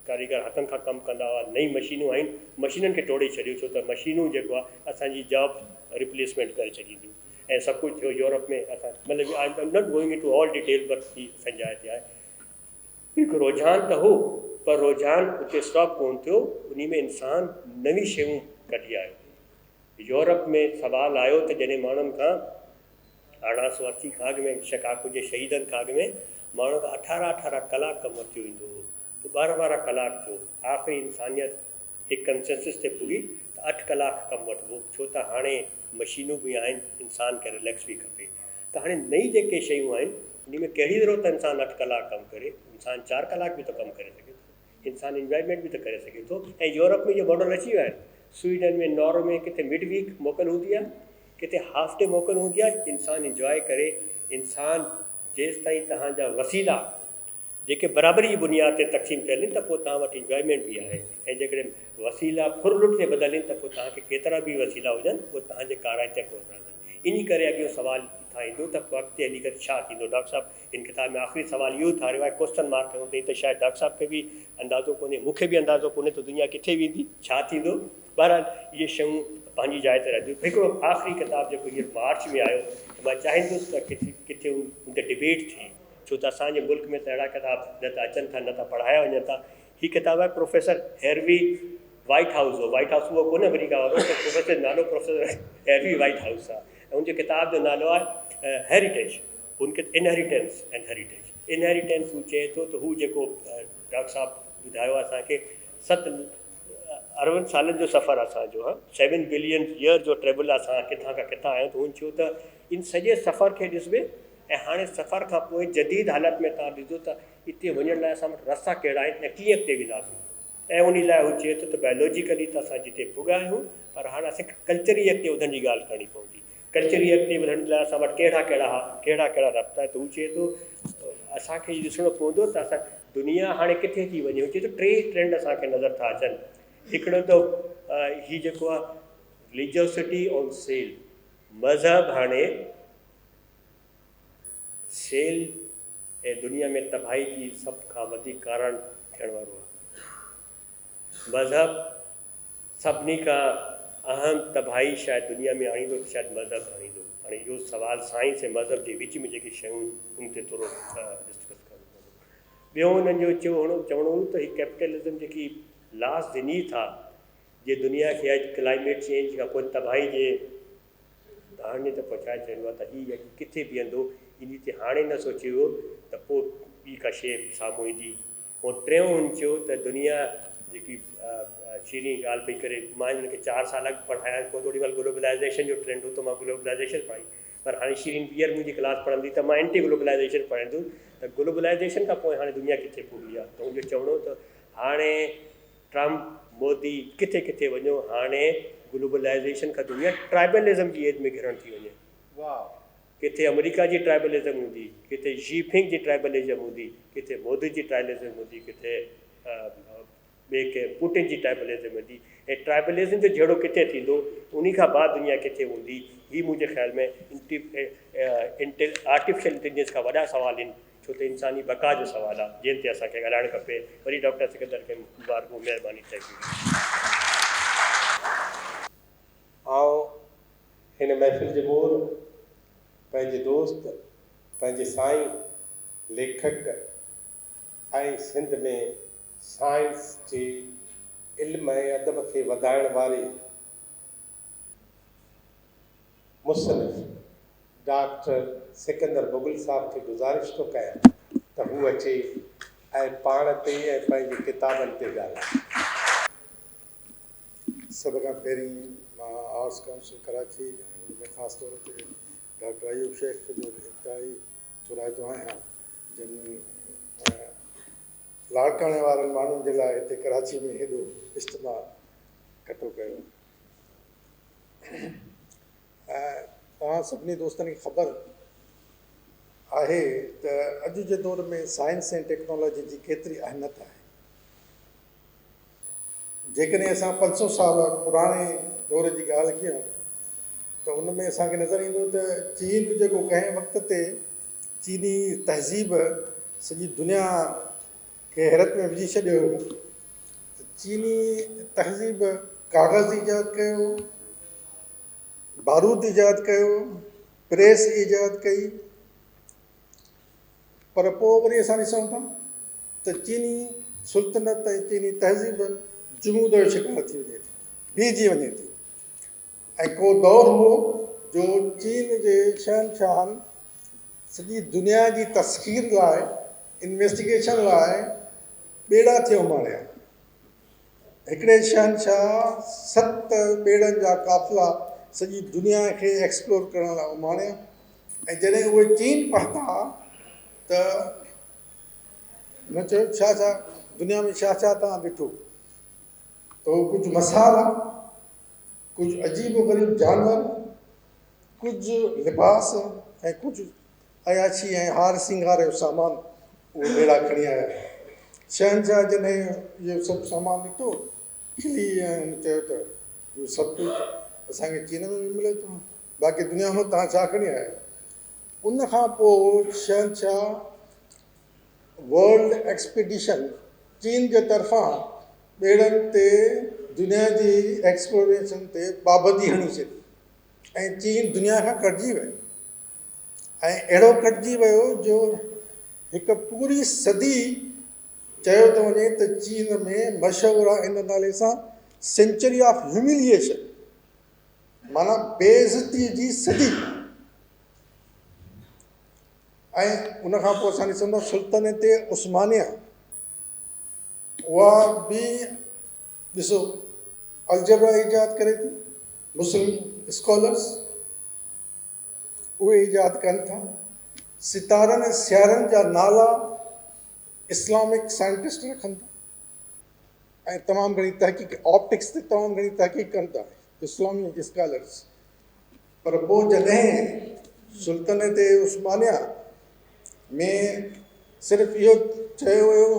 ڪاريگر هٿن کان ڪم ڪندا هئا نئي مشينون آيون مشينن کي ٽوڙي ڇڏيو ڇو ته مشينون جيڪو آهي اسان جي جاب ريپليسمينٽ ڪري ڇڏينديون ۽ سڀ ڪجهه ٿيو يورپ ۾ اسان مطلب I am not going into all detail but هي اسان جي جاء تي آهي هڪ رجحان ته هو پر رجحان اتي اسٽاپ ڪونه ٿيو، انهي ۾ انسان نوين شيون ڪڍي آيو. يورپ ۾ سوال آيو ته جڏهن ماڻهن کان 1880 کان اڳ ۾ شڪاگو جي شهيدن کان اڳ ۾ ماڻهن کان اٺارهن اٺارهن ڪلاڪ ڪم ورتيو ويندو هو، پوء ٻارهن ٻارهن ڪلاڪ ٿيو، آخري انسانيت هڪ ڪنسنسس تي پڳي ته اٺ ڪلاڪ ڪم وٺبو، ڇو ته هاڻي مشينون به آهن، انسان کي رليڪس به کپي. ته هاڻي نئين جيڪي شيون آهن انهي ۾ ڪهڙي ضرورت آهي انسان اٺ ڪلاڪ ڪم ڪري، انسان چار ڪلاڪ به ته ڪم ڪري سگهي ٿو، انسان انجوائمينٽ به ته ڪري سگهي ٿو ۽ يورپ ۾ اهي ماڊل اچي ويا آهن، سوئيڊن ۾ ناروي ۾ ڪٿي مڊ ويڪ موڪل هوندي آهي، ڪٿي هاف ڊي موڪل هوندي آهي، انسان انجواء ڪري، انسان جيستائين توهان جا وسيلا جيڪي برابري جي بنياد تي تقسيم ٿيل آهن ته پوء توهان وٽ انجوائمينٽ به آهي ۽ جيڪڏهن وسيلا ڦر لٽ تي ٻڌل آهن ته پوء توهان کي ڪيترا به وسيلا هجن اهي توهان جي ڪارائتا ڪونه رهندا. انهي ڪري اڳيون سوال اتان ايندو ته پوء اڳتي هلي ڪري ڇا ٿيندو؟ ڊاڪٽر صاحب هن ڪتاب ۾ آخري سوال اهو اٿاريو آهي، ڪوئسچن مارڪ کنيو اٿئي ته شايد ڊاڪٽر صاحب کي به اندازو ڪونهي، مون کي به اندازو ڪونهي ته دنيا ڪٿي ويندي، ڇا ٿيندو؟ بهرحال اهي شيون پنهنجي جاء تي رهنديون. هڪڙو آخري ڪتاب جيڪو هينئر مارچ ۾ آيو ته مان چاهيندس ته ڪٿي ڪٿي ان تي ڊبيٽ ٿئي. ڇو ته اسان جي ملڪ ۾ ته اهڙا ڪتاب نه ته اچن ٿا نه ته پڙهايا وڃن ٿا. هي ڪتاب آهي پروفيسر هيروي وائيٽ هائوس جو. وائيٽ هائوس اهو ڪونهي آمريڪا وارو پر پروفيسر جو نالو پروفيسر هيروي وائيٽ هائوس آهي ۽ ان جي ڪتاب جو نالو آهي هيريٽيج ان کي انهيريٽنس اينڊ هيريٽيج. انهيريٽنس هو چئي ٿو ته هو جيڪو ڊاڪٽر صاحب ٻڌايو آهي اسان کي ست اربن سالن جو سفر آهي اسان جو ها سيون بلين ييئر جو ٽريول آهي اسان ڪٿان کان ڪٿان آيا آهيون ته هن چيو ته ان سڄي سفر کي ڏسبي ۽ هاڻي سفر کان پوء جديد حالت ۾ توهان ڏسو ته اتي وڃڻ لاء اسان وٽ رستا ڪهڙا آهن ۽ ڪيئن اڳتي وينداسين ۽ انهي لاء هو چئي ٿو ته بائلوجيڪلي ته اسان جتي پڳا آهيون پر هاڻ اسان کي ڪلچري اڳتي وڌڻ جي ڳالهه ڪرڻي پوندي ڪلچري اڳتي وڌڻ لاء اسان وٽ ڪهڙا ڪهڙا ڪهڙا ڪهڙا رستا آهن ته هو چئي ٿو اسان کي اهو ڏسڻو پوندو ته اسان دنيا هاڻي ڪٿي ٿي وڃي هو چئي ٿو ٽي ٽرينڊ اسان کي نظر ٿا اچن هڪڙو ته هي جيڪو آهي رليجوسٽي آن سيل مذهب هاڻي سيل ۽ دنيا ۾ تباهي جي سڀ کان وڌيڪ ڪارڻ ٿيڻ وارو آهي. مذهب سڀني کان اهم تباهي شايد دنيا ۾ آڻيندو ته شايد مذهب آڻيندو. هاڻي اهو سوال سائنس ۽ مذهب جي وچ ۾ جيڪي شيون ان تي ٿورو ڊسڪس ڪرڻو پوندو. ٻيو انهن جو چوڻو هو ته هي ڪيپيٽلزم جيڪي لاسٽ زينيٿ آهي جي دنيا کي اڄ ڪلائميٽ چينج کان پوء تباهي جي دهاڻي تي پهچائي ڇڏيو آهي ته هي اڄ ڪٿي بيهندو، انهي تي هاڻي نه سوچيو ويو ته پوء ٻي ڪا شيء سامهون ايندي. ۽ ٽيون هن چيو ته دنيا جيڪي شيرين ڳالهه پئي ڪري، مان هن کي چار سال اڳ پڙهايان پوء ته اوڏي مهل گلوبلائيزيشن جو ٽرينڊ هو ته مان گلوبلائيزيشن پڙهائي پر هاڻي شيرين ٻيهر منهنجي ڪلاس پڙهندي ته مان اينٽي گلوبلائيزيشن پڙهائيندس ته گلوبلائيزيشن کان پوء هاڻي دنيا ڪٿي پڳي آهي ته هن جو چوڻ هو ته هاڻي ٽرمپ، مودي ڪٿي ڪٿي وڃو هاڻي گلوبلائيزيشن کان دنيا ٽرائبلزم جي ايج ۾ گهرڻ ٿي وڃي. ڪٿي آمريڪا جي ٽرائبلزم هوندي، ڪٿي شي پنگ جي ٽرائبلزم هوندي، ڪٿي مودي جي ٽرائلزم هوندي، ڪٿي ٻئي ڪنهن پوٽن جي ٽرائبلزم هوندي ۽ ٽرائبلزم جو جهيڙو ڪٿي ٿيندو انهي کان بعد دنيا ڪٿي هوندي هي منهنجي خيال ۾ آرٽيفيشل انٽيليجنس کان وڏا سوال آهن. ڇو ته انساني بقا جو سوال آ جنهن تي اسان کي ڳالهائڻ کپي. وري ڊاڪٽر سڪندر کي مبارڪون مهرباني thank you. آئون هن محفل جي مور پنهنجي دوست، پنهنجي سائين، ليکڪ ۽ سنڌ ۾ سائنس جي علم ۽ ادب کي وڌائڻ واري مصنف ڊاڪٽر سڪندر مغل صاحب کي گذارش ٿو ڪيان ته هو اچي ۽ پاڻ تي ۽ پنهنجي ڪتابن تي ڳالهائي. سڀ کان پهرين مان آرٽس ڪائونسل ڪراچي ۽ ان ۾ خاص طور تي ڊاڪٽر ايوب شيخ جو به انتهائي ٿورائتو آهيان جن لاڙڪاڻي وارن ماڻهن جي لاء هتي ڪراچي ۾ هيڏو اجتماع ڪٺو ڪيو. ۽ توهان سڀني دوستن کي خبر آهي ته اڄ جي دور ۾ سائنس ۽ ٽيڪنالاجي جي ڪيتري اهميت آهي. جيڪڏهن اسان 500 سال پراڻي دور جي ڳالهه ڪيون ته ان ۾ اسان کي نظر ايندو ته چين جيڪو ڪنهن وقت تي چيني تهذيب سڄي دنيا کي حيرت ۾ وجهي ڇڏيو هو ته چيني تهذيب ڪاغذ ايجاد ڪيو، بارود ايجاد ڪيو، پريس ايجاد ڪئي، پر پوء وري اسان ڏسون ٿا ته چيني سلطنت ۽ چيني تهذيب جمود جو شڪار ٿي وڃي ٿي، بيهجي وڃي ٿي ۽ ڪو دور هو جو چين جي شهنشاهن سڄي دنيا جي تسخير لاء، انويسٽيگيشن لاء ٻيڙا ٿي اماڻيا. هڪڙي شهنشاهه ست ٻيڙن جا قافلا سڄي دنيا کي ايڪسپلور ڪرڻ لاء اماڻيا ۽ جڏهن اهي چين پهتا ته هن چيو ڇا ڇا دنيا ۾ ڇا ڇا توهان ڏٺو ته هو ڪجهه مصالحا، ڪجهه عجيب و غريب جانور، ڪجهه لباس ۽ ڪجهه عياشي ۽ هار سينگار جو سامان اهي ٻيڙا کڻي آيا. شهنشاهه جڏهن اهو سڀ سامان ڏٺو، کلي ۽ هن چيو ته اهو سڀ ڪجهه اسان کي چين ۾ به ملي ٿو، باقي دنيا مان توهان ڇا کڻي آيا آهيو؟ ان کان پوء شهنشاهه ورلڊ ايڪسپيڊيشن چين جي طرفان ٻيڙن تي دنيا جي ايڪسپلوريشن تي پابندي هڻي ڇڏي ۽ چين دنيا کان ڪٽجي ويو ۽ اهڙو ڪٽجي ويو جو هڪ پوري صدي چيو ٿو وڃي ته چين ۾ مشهور آهي ان نالي سان سينچري آف هيومليئيشن معنيٰ بي عزتي جي صدي. ۽ ان کان پوء اسان ڏسون ٿا سلطنت عثمانيه اها به ڏسو الجبرا ايجاد ڪري ٿي مسلم اسڪالرس اهي ايجاد ڪن ٿا ستارن ۽ سيارن جا نالا اسلامڪ سائنٽسٽ رکن ٿا ۽ تمام گهڻي تحقيق آپٽڪس تي تمام گهڻي تحقيق ڪن ٿا اسلامي اسڪالرس پر پوء جڏهن سلطنت عثمانيه ۾ صرف اهو چيو ويو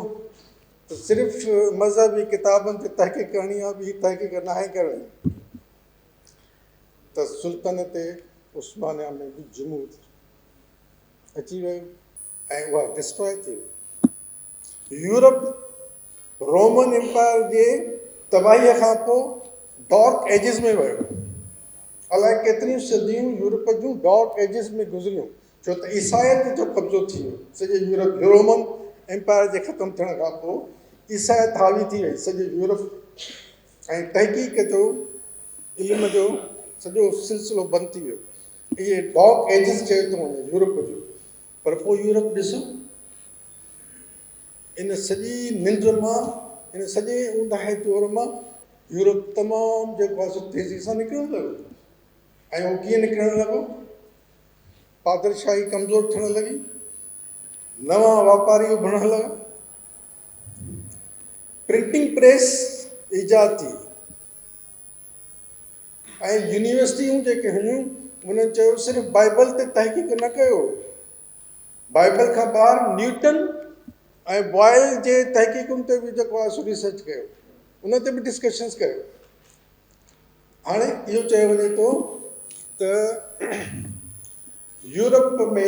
ته صرف مذهبي ڪتابن تي تحقيق ڪرڻي آهي ٻي تحقيق ناهي ڪرڻي ته سلطنت عثمانيه ۾ به جمود اچي ويو ۽ اها ڊسٽرائي ٿي وئي. يورپ رومن امپائر جي تباهيء کان پوء ڊارڪ ايجز ۾ ويو. الائي ڪيتريون صديون يورپ جون ڊارڪ ايجز ۾ گذريون، ڇو ته عيسائيت جو قبضو ٿي ويو. سڄي يورپ رومن امپائر جي ختم ٿيڻ کان پوء عيسائيت حاوي ٿي وئي سڄي يورپ ۽ تحقيق جو علم جو سڄو سلسلو بند ٿي ويو. اهي ڊارڪ ايجز چيو ٿو وڃي يورپ جو، پر پوء يورپ ڏسو ان سڄي ننڊ مان، ان سڄي اونداهي دور مان يورپ تمام جيڪو آهي سو تيزي سان نڪرڻ لڳو ۽ اهو ڪيئن نڪرڻ لڳو؟ پادرشاهي ڪمزور ٿيڻ لڳي، نوان واپاري اڀرڻ لڳا، پرنٽنگ پريس ايجاد ٿي ۽ يونيورسٽيون جيڪي هيون انهن چيو صرف بائبل تي تحقيق نه ڪيو، بائبل کان ٻاهر نيوٽن ۽ بوائل جي تحقيقن تي به جيڪو آهي سو ريسرچ ڪيو، ان تي به ڊسڪشنس ڪيو. هاڻي اهو چيو وڃي ٿو ته يورپ ۾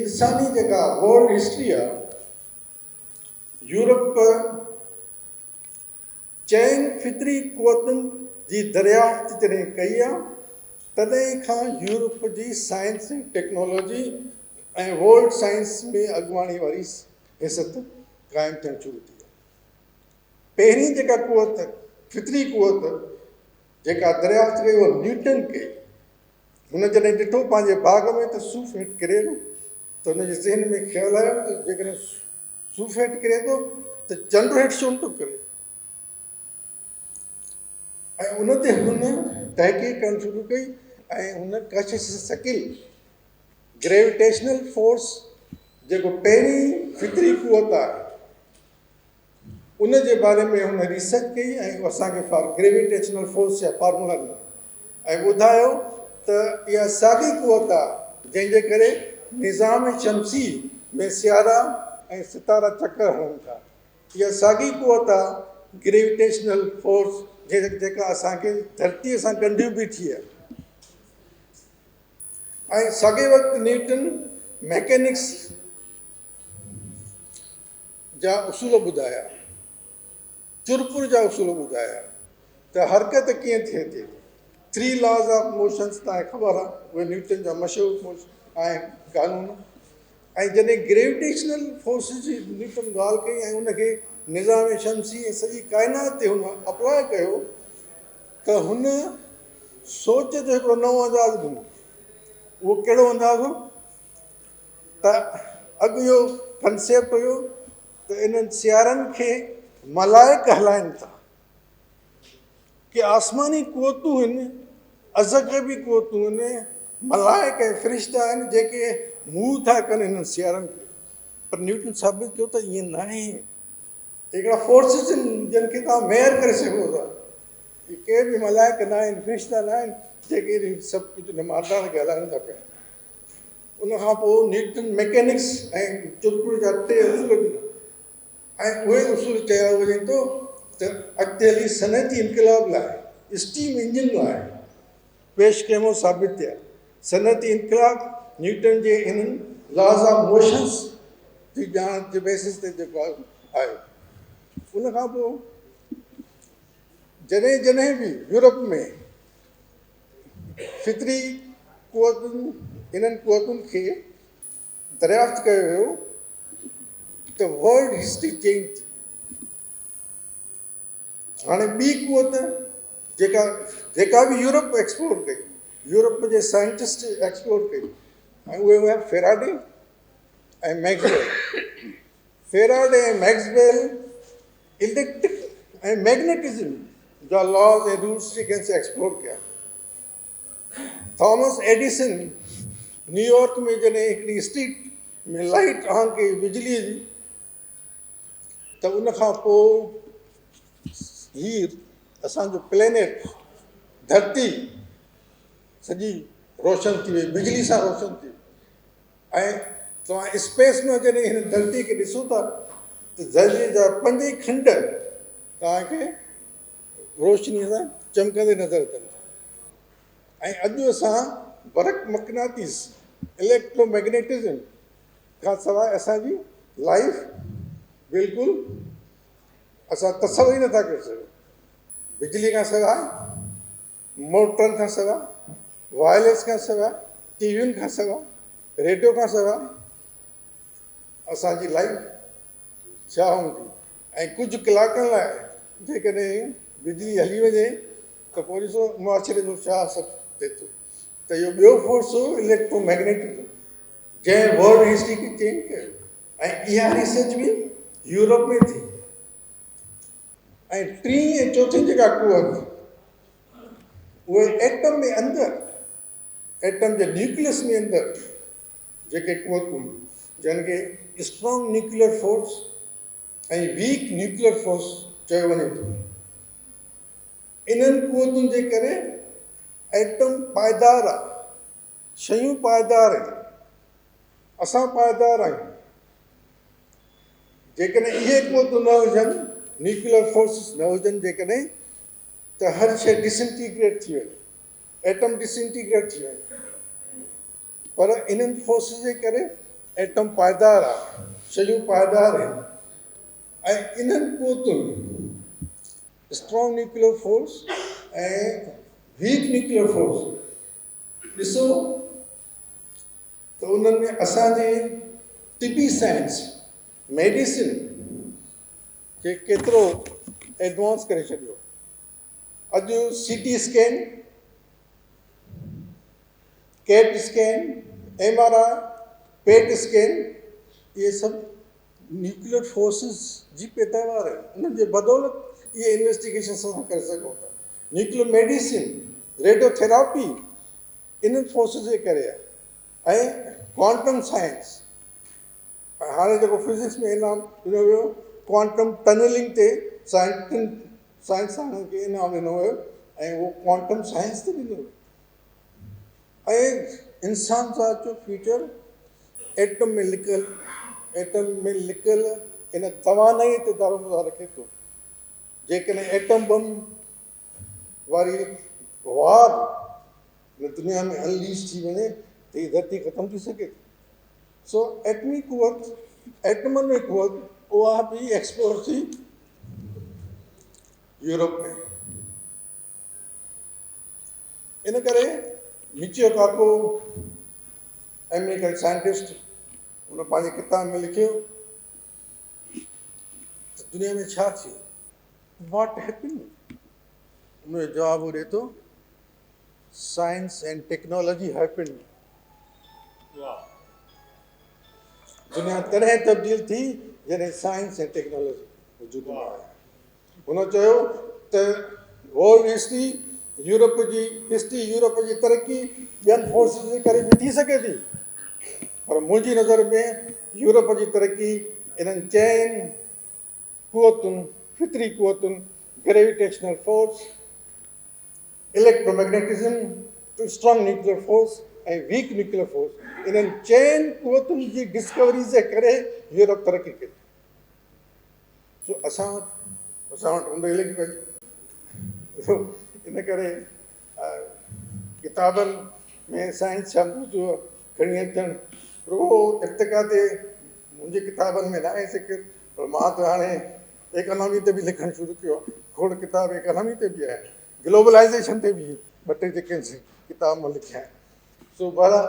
انساني جيڪا ورلڊ هسٽري آهي، يورپ چئن فطري قوتن جي دريافت جڏهن ڪئي آ تڏهن کان يورپ جي سائنس ۽ ٽيڪنالاجي ۽ ورلڊ سائنس ۾ اڳواڻي واري حيثيت قائم ٿيڻ شروع ٿي آ. پهرين جيڪا قوت فطري قوت جيڪا دريافت ڪئي اها نيوٽن ڪئي. هن جڏهن ڏٺو پنهنجي باغ ۾ ته صوف هيٺ ڪري ويو ته هن جي ذهن ۾ خيال آيو ته جيڪڏهن صوف هيٺ ڪري ٿو ته چنڊ هيٺ ڇو نٿو ڪري؟ ۽ ان تي هن تحقيق ڪرڻ شروع ڪئي ۽ هن ڪشش ثقيل، Gravitational Force، جيڪو پهرين فطري قوت آهي ان جي باري ۾ هن ريسرچ ڪئي ۽ اسان کي گريويٽيشنل فورس جا فارمولا ڏنا ۽ ٻڌايو ته اها ساڳي قوت آهي جنهن جي ڪري نظام شمسي ۾ سيارا ۽ ستارا چڪر هڻن ٿا. اها ساڳي قوت آهي گريويٽيشنل فورس جيڪا اسان کي ڌرتيء سان ڳنڍيون بيٺي آهي ۽ ساڳئي وقت نيوٽن ميڪينڪس جا اصول ٻڌايا، چرپر جا اصول ٻڌايا ته حرڪت ڪيئن ٿئي ٿي. ٿري لاز آف موشنس توهان کي خبر آهي، اهي نيوٽن جا مشهور آهن قانون ۽ جڏهن گريويٽيشنل فورسز جي نيوٽن ڳالهه ڪئي ۽ ان کي نظام شمسي ۽ سڄي ڪائنات تي هن اپلاء ڪيو ته هن سوچ جو هڪڙو نئون انداز ڏنو. اهو ڪهڙو انداز هو ته اڳ اهو ڪنسيپٽ هيو ته انهن سيارن کي ملائڪ هلائن ٿا، ڪي آسماني قوتون آهن، ازغيبي قوتون آهن، ملائڪ ۽ فرشتا آهن جيڪي موو ٿا ڪن انهن سيارن کي. پر نيوٽن ثابت ڪيو ته ائين ناهي. هڪڙا فورسز آهن جن کي توهان ميئر ڪري سگهو ٿا. اهي ڪي به ملائڪ نه آهن، فرشتا نه آهن جيڪي سڀ ڪجهه هن مادان کي هلائن ٿا پيا. ان کان پوء نيوٽن ميڪينڪس ۽ چرپر جا ٽي اصول ڏنا ۽ اهي اصول چيا وڃي ٿو ته اڳتي هلي صنعتي انقلاب لاء اسٽيم انجن لاء پيش خيمو ثابت ٿيا. صنعتي انقلاب نيوٽن جي انهن لاز آف موشنس جي ڄاڻ جي بيسس تي جيڪو آيو. ان کان پوء جڏهن جڏهن به يورپ ۾ فطري قوتن انهن قوتن کي دريافت ڪيو ويو ته ورلڊ هسٽري چينج ٿي. هاڻي ٻي قوت جيڪا جيڪا به يورپ ايڪسپلور ڪئي، يورپ جي سائنٽسٽ ايڪسپلور ڪئي ۽ اهي هيا Faraday ۽ Maxwell. Faraday ۽ Maxwell electric ۽ magnetism جا لاز ۽ رولس جيڪي آهن سي ايڪسپلور ڪيا. ٿامس ايڊيسن نيويارڪ ۾ جڏهن هڪڙي اسٽريٽ ۾ لائيٽ آن ڪئي بجليء جي ته ان کان پوء هي اسانجو پلينيٽ ڌرتي سڄي روشن ٿي وئي، بجلي سان روشن ٿي وئي. ۽ توهان اسپيس مان جڏهن هن ڌرتي کي ڏسو ٿا ته ڌرتي جا پنج ئي کنڊ توهان کي روشني سان چمڪندي نظر اچن ٿا. ۽ اڄ اسان برق مقناطيس، اليڪٽرو مئگنيٽزم، کان سواء اسان جي لائيف بلڪل اسان تصور ئي نٿا ڪري سگهون. بجلي کان سواء، موٽرن کان سواء، وائرليس کان سواء، ٽي وين کان سواء، ريڊيو کان سواء اسان جي لائيف ڇا هوندي؟ ۽ ڪجهه ڪلاڪن لاء جيڪڏهن بجلي هلي وڃي ته پوء ڏسو معاشري جو ڇا اثر ٿئي ٿو. ته اهو ٻيو فورس هو اليڪٽرو مئگنيٽزم جنهن ورلڊ هسٽري کي چينج ڪيو ۽ اها ريسرچ به يورپ ۾ ٿي. ۽ ٽين ۽ چوٿين جيڪا قوت اهي ايٽم ۾ اندر ايٽم جي نيوڪليس ۾ اندر جيڪي قوتون جن کي strong nuclear force ۽ weak nuclear force چيو وڃي ٿو انهن قوتن جي ڪري ايٽم پائيدار آهي، شيون پائيدار آهن، اسان پائيدار آهيون. جيڪڏهن اهي قوتون نه هجن، نيوڪليئر فورسز نه هجن جيڪڏهن ته هر شيء ڊسنٽيگريٽ ٿي وڃي، ايٽم ڊسنٽيگريٽ ٿي وڃي. پر انهن فورسز جي ڪري ايٽم پائيدار آهي، شيون پائيدار آهن ۽ انهن قوتن strong nuclear force ۽ weak nuclear force ڏسو ته انهن ۾ اسان جي طبي سائنس ميڊيسن کي ڪيترو ايڊوانس ڪري ڇڏيو. اڄ C T scan, CAT scan, M R I, PET scan اهي سڀ نيوڪليئر فورسز جي پيداوار آهن. انهن جي بدولت اهي انويسٽيگيشنس اسان ڪري سگهون ٿا. نيوڪليئر ميڊيسن، ريڊيو ٿيراپي انهن فورسز جي ڪري آهي ۽ ڪوانٽم سائنس هاڻي جيڪو فزڪس ۾ انعام ڏنو ويو ڪوانٽم ٽنلنگ تي سائنسدانن کي انعام ڏنو ويو ۽ اهو ڪوانٽم سائنس تي ڏنو ويو ۽ انسان ذات جو فيوچر ايٽم ۾ لڪل ايٽم ۾ لڪل ان توانائي تي دارومدار رکي ٿو. جيڪڏهن ايٽم بم واري وار هن دنيا ۾ انليش ٿي وڃي ته هي ڌرتي ختم ٿي سگهي ٿي. سو ايٽمي قوت، ايٽمن ۾ قوت اها به ايڪسپلور ٿي يورپ ۾. ان ڪري مچيو ڪاڪو آمريڪن سائنٽسٽ ان پنهنجي ڪتاب ۾ لکيو ته دنيا ۾ ڇا ٿيو؟ What happened؟ ان جو جواب هو ڏئي ٿو سائنس اينڊ ٽيڪنالاجي هيپنڊ. دنيا تڏهن تبديل ٿي جڏهن سائنس ۽ ٽيڪنالاجي وجود ۾ آئي. هن چيو ته ورلڊ هسٽري، يورپ جي هسٽري، يورپ جي ترقي ٻين فورسز جي ڪري به ٿي سگهي ٿي پر منهنجي نظر ۾ يورپ جي ترقي انهن چئن قوتن، فطري قوتن، gravitational force, electromagnetism, strong nuclear force ۽ weak nuclear force, انهن چئن قوتن جي ڊسڪوريز جي ڪري يورپ ترقي ڪئي. سو اسان وٽ اسان وٽ اوندهه لڳي پئي. سو ان ڪري ڪتابن ۾ سائنس جا موضوع کڻي اچڻ رڳو ارتقا تي منهنجي ڪتابن ۾ ناهي ذڪر پر مان ته هاڻي ايڪانامي تي به لکڻ شروع ڪيو آهي. کوڙ ڪتاب ايڪانامي تي به آهن، گلوبلائيزيشن تي به ٻه ٽي جيڪي ڪتاب مان لکيا آهن. سو بهرحال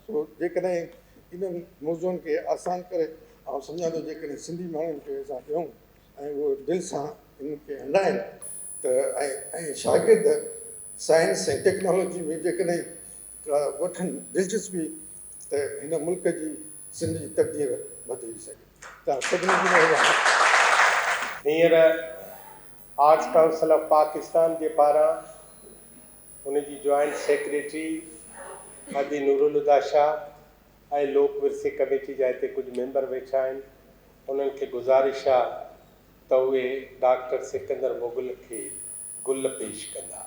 سو جيڪڏهن انهن موضوعن کي آسان ڪري آئون سمجهان ٿو جيڪڏهن سنڌي ماڻهن کي اسان ڏيون ۽ اهو دل سان انهن کي هنڊائين ته ۽ ۽ شاگرد سائنس ۽ ٽيڪنالاجي ۾ جيڪڏهن ڪا وٺن دلچسپي ته هن ملڪ جي سنڌ جي تقدير بدلجي سگهي ٿي. توهان سڀني جي مهرباني. هينئر آرٽس ڪائونسل آف پاڪستان جي پاران ان جي جوائنٽ سيڪريٽري ادي نورالهديٰ شاهه ۽ لوڪ ورثي ڪميٽي جا هتي ڪجهه ميمبر ويٺا آهن، انهن کي گذارش آ ته اهي ڊاڪٽر سڪندر مغل کي گل پيش ڪندا.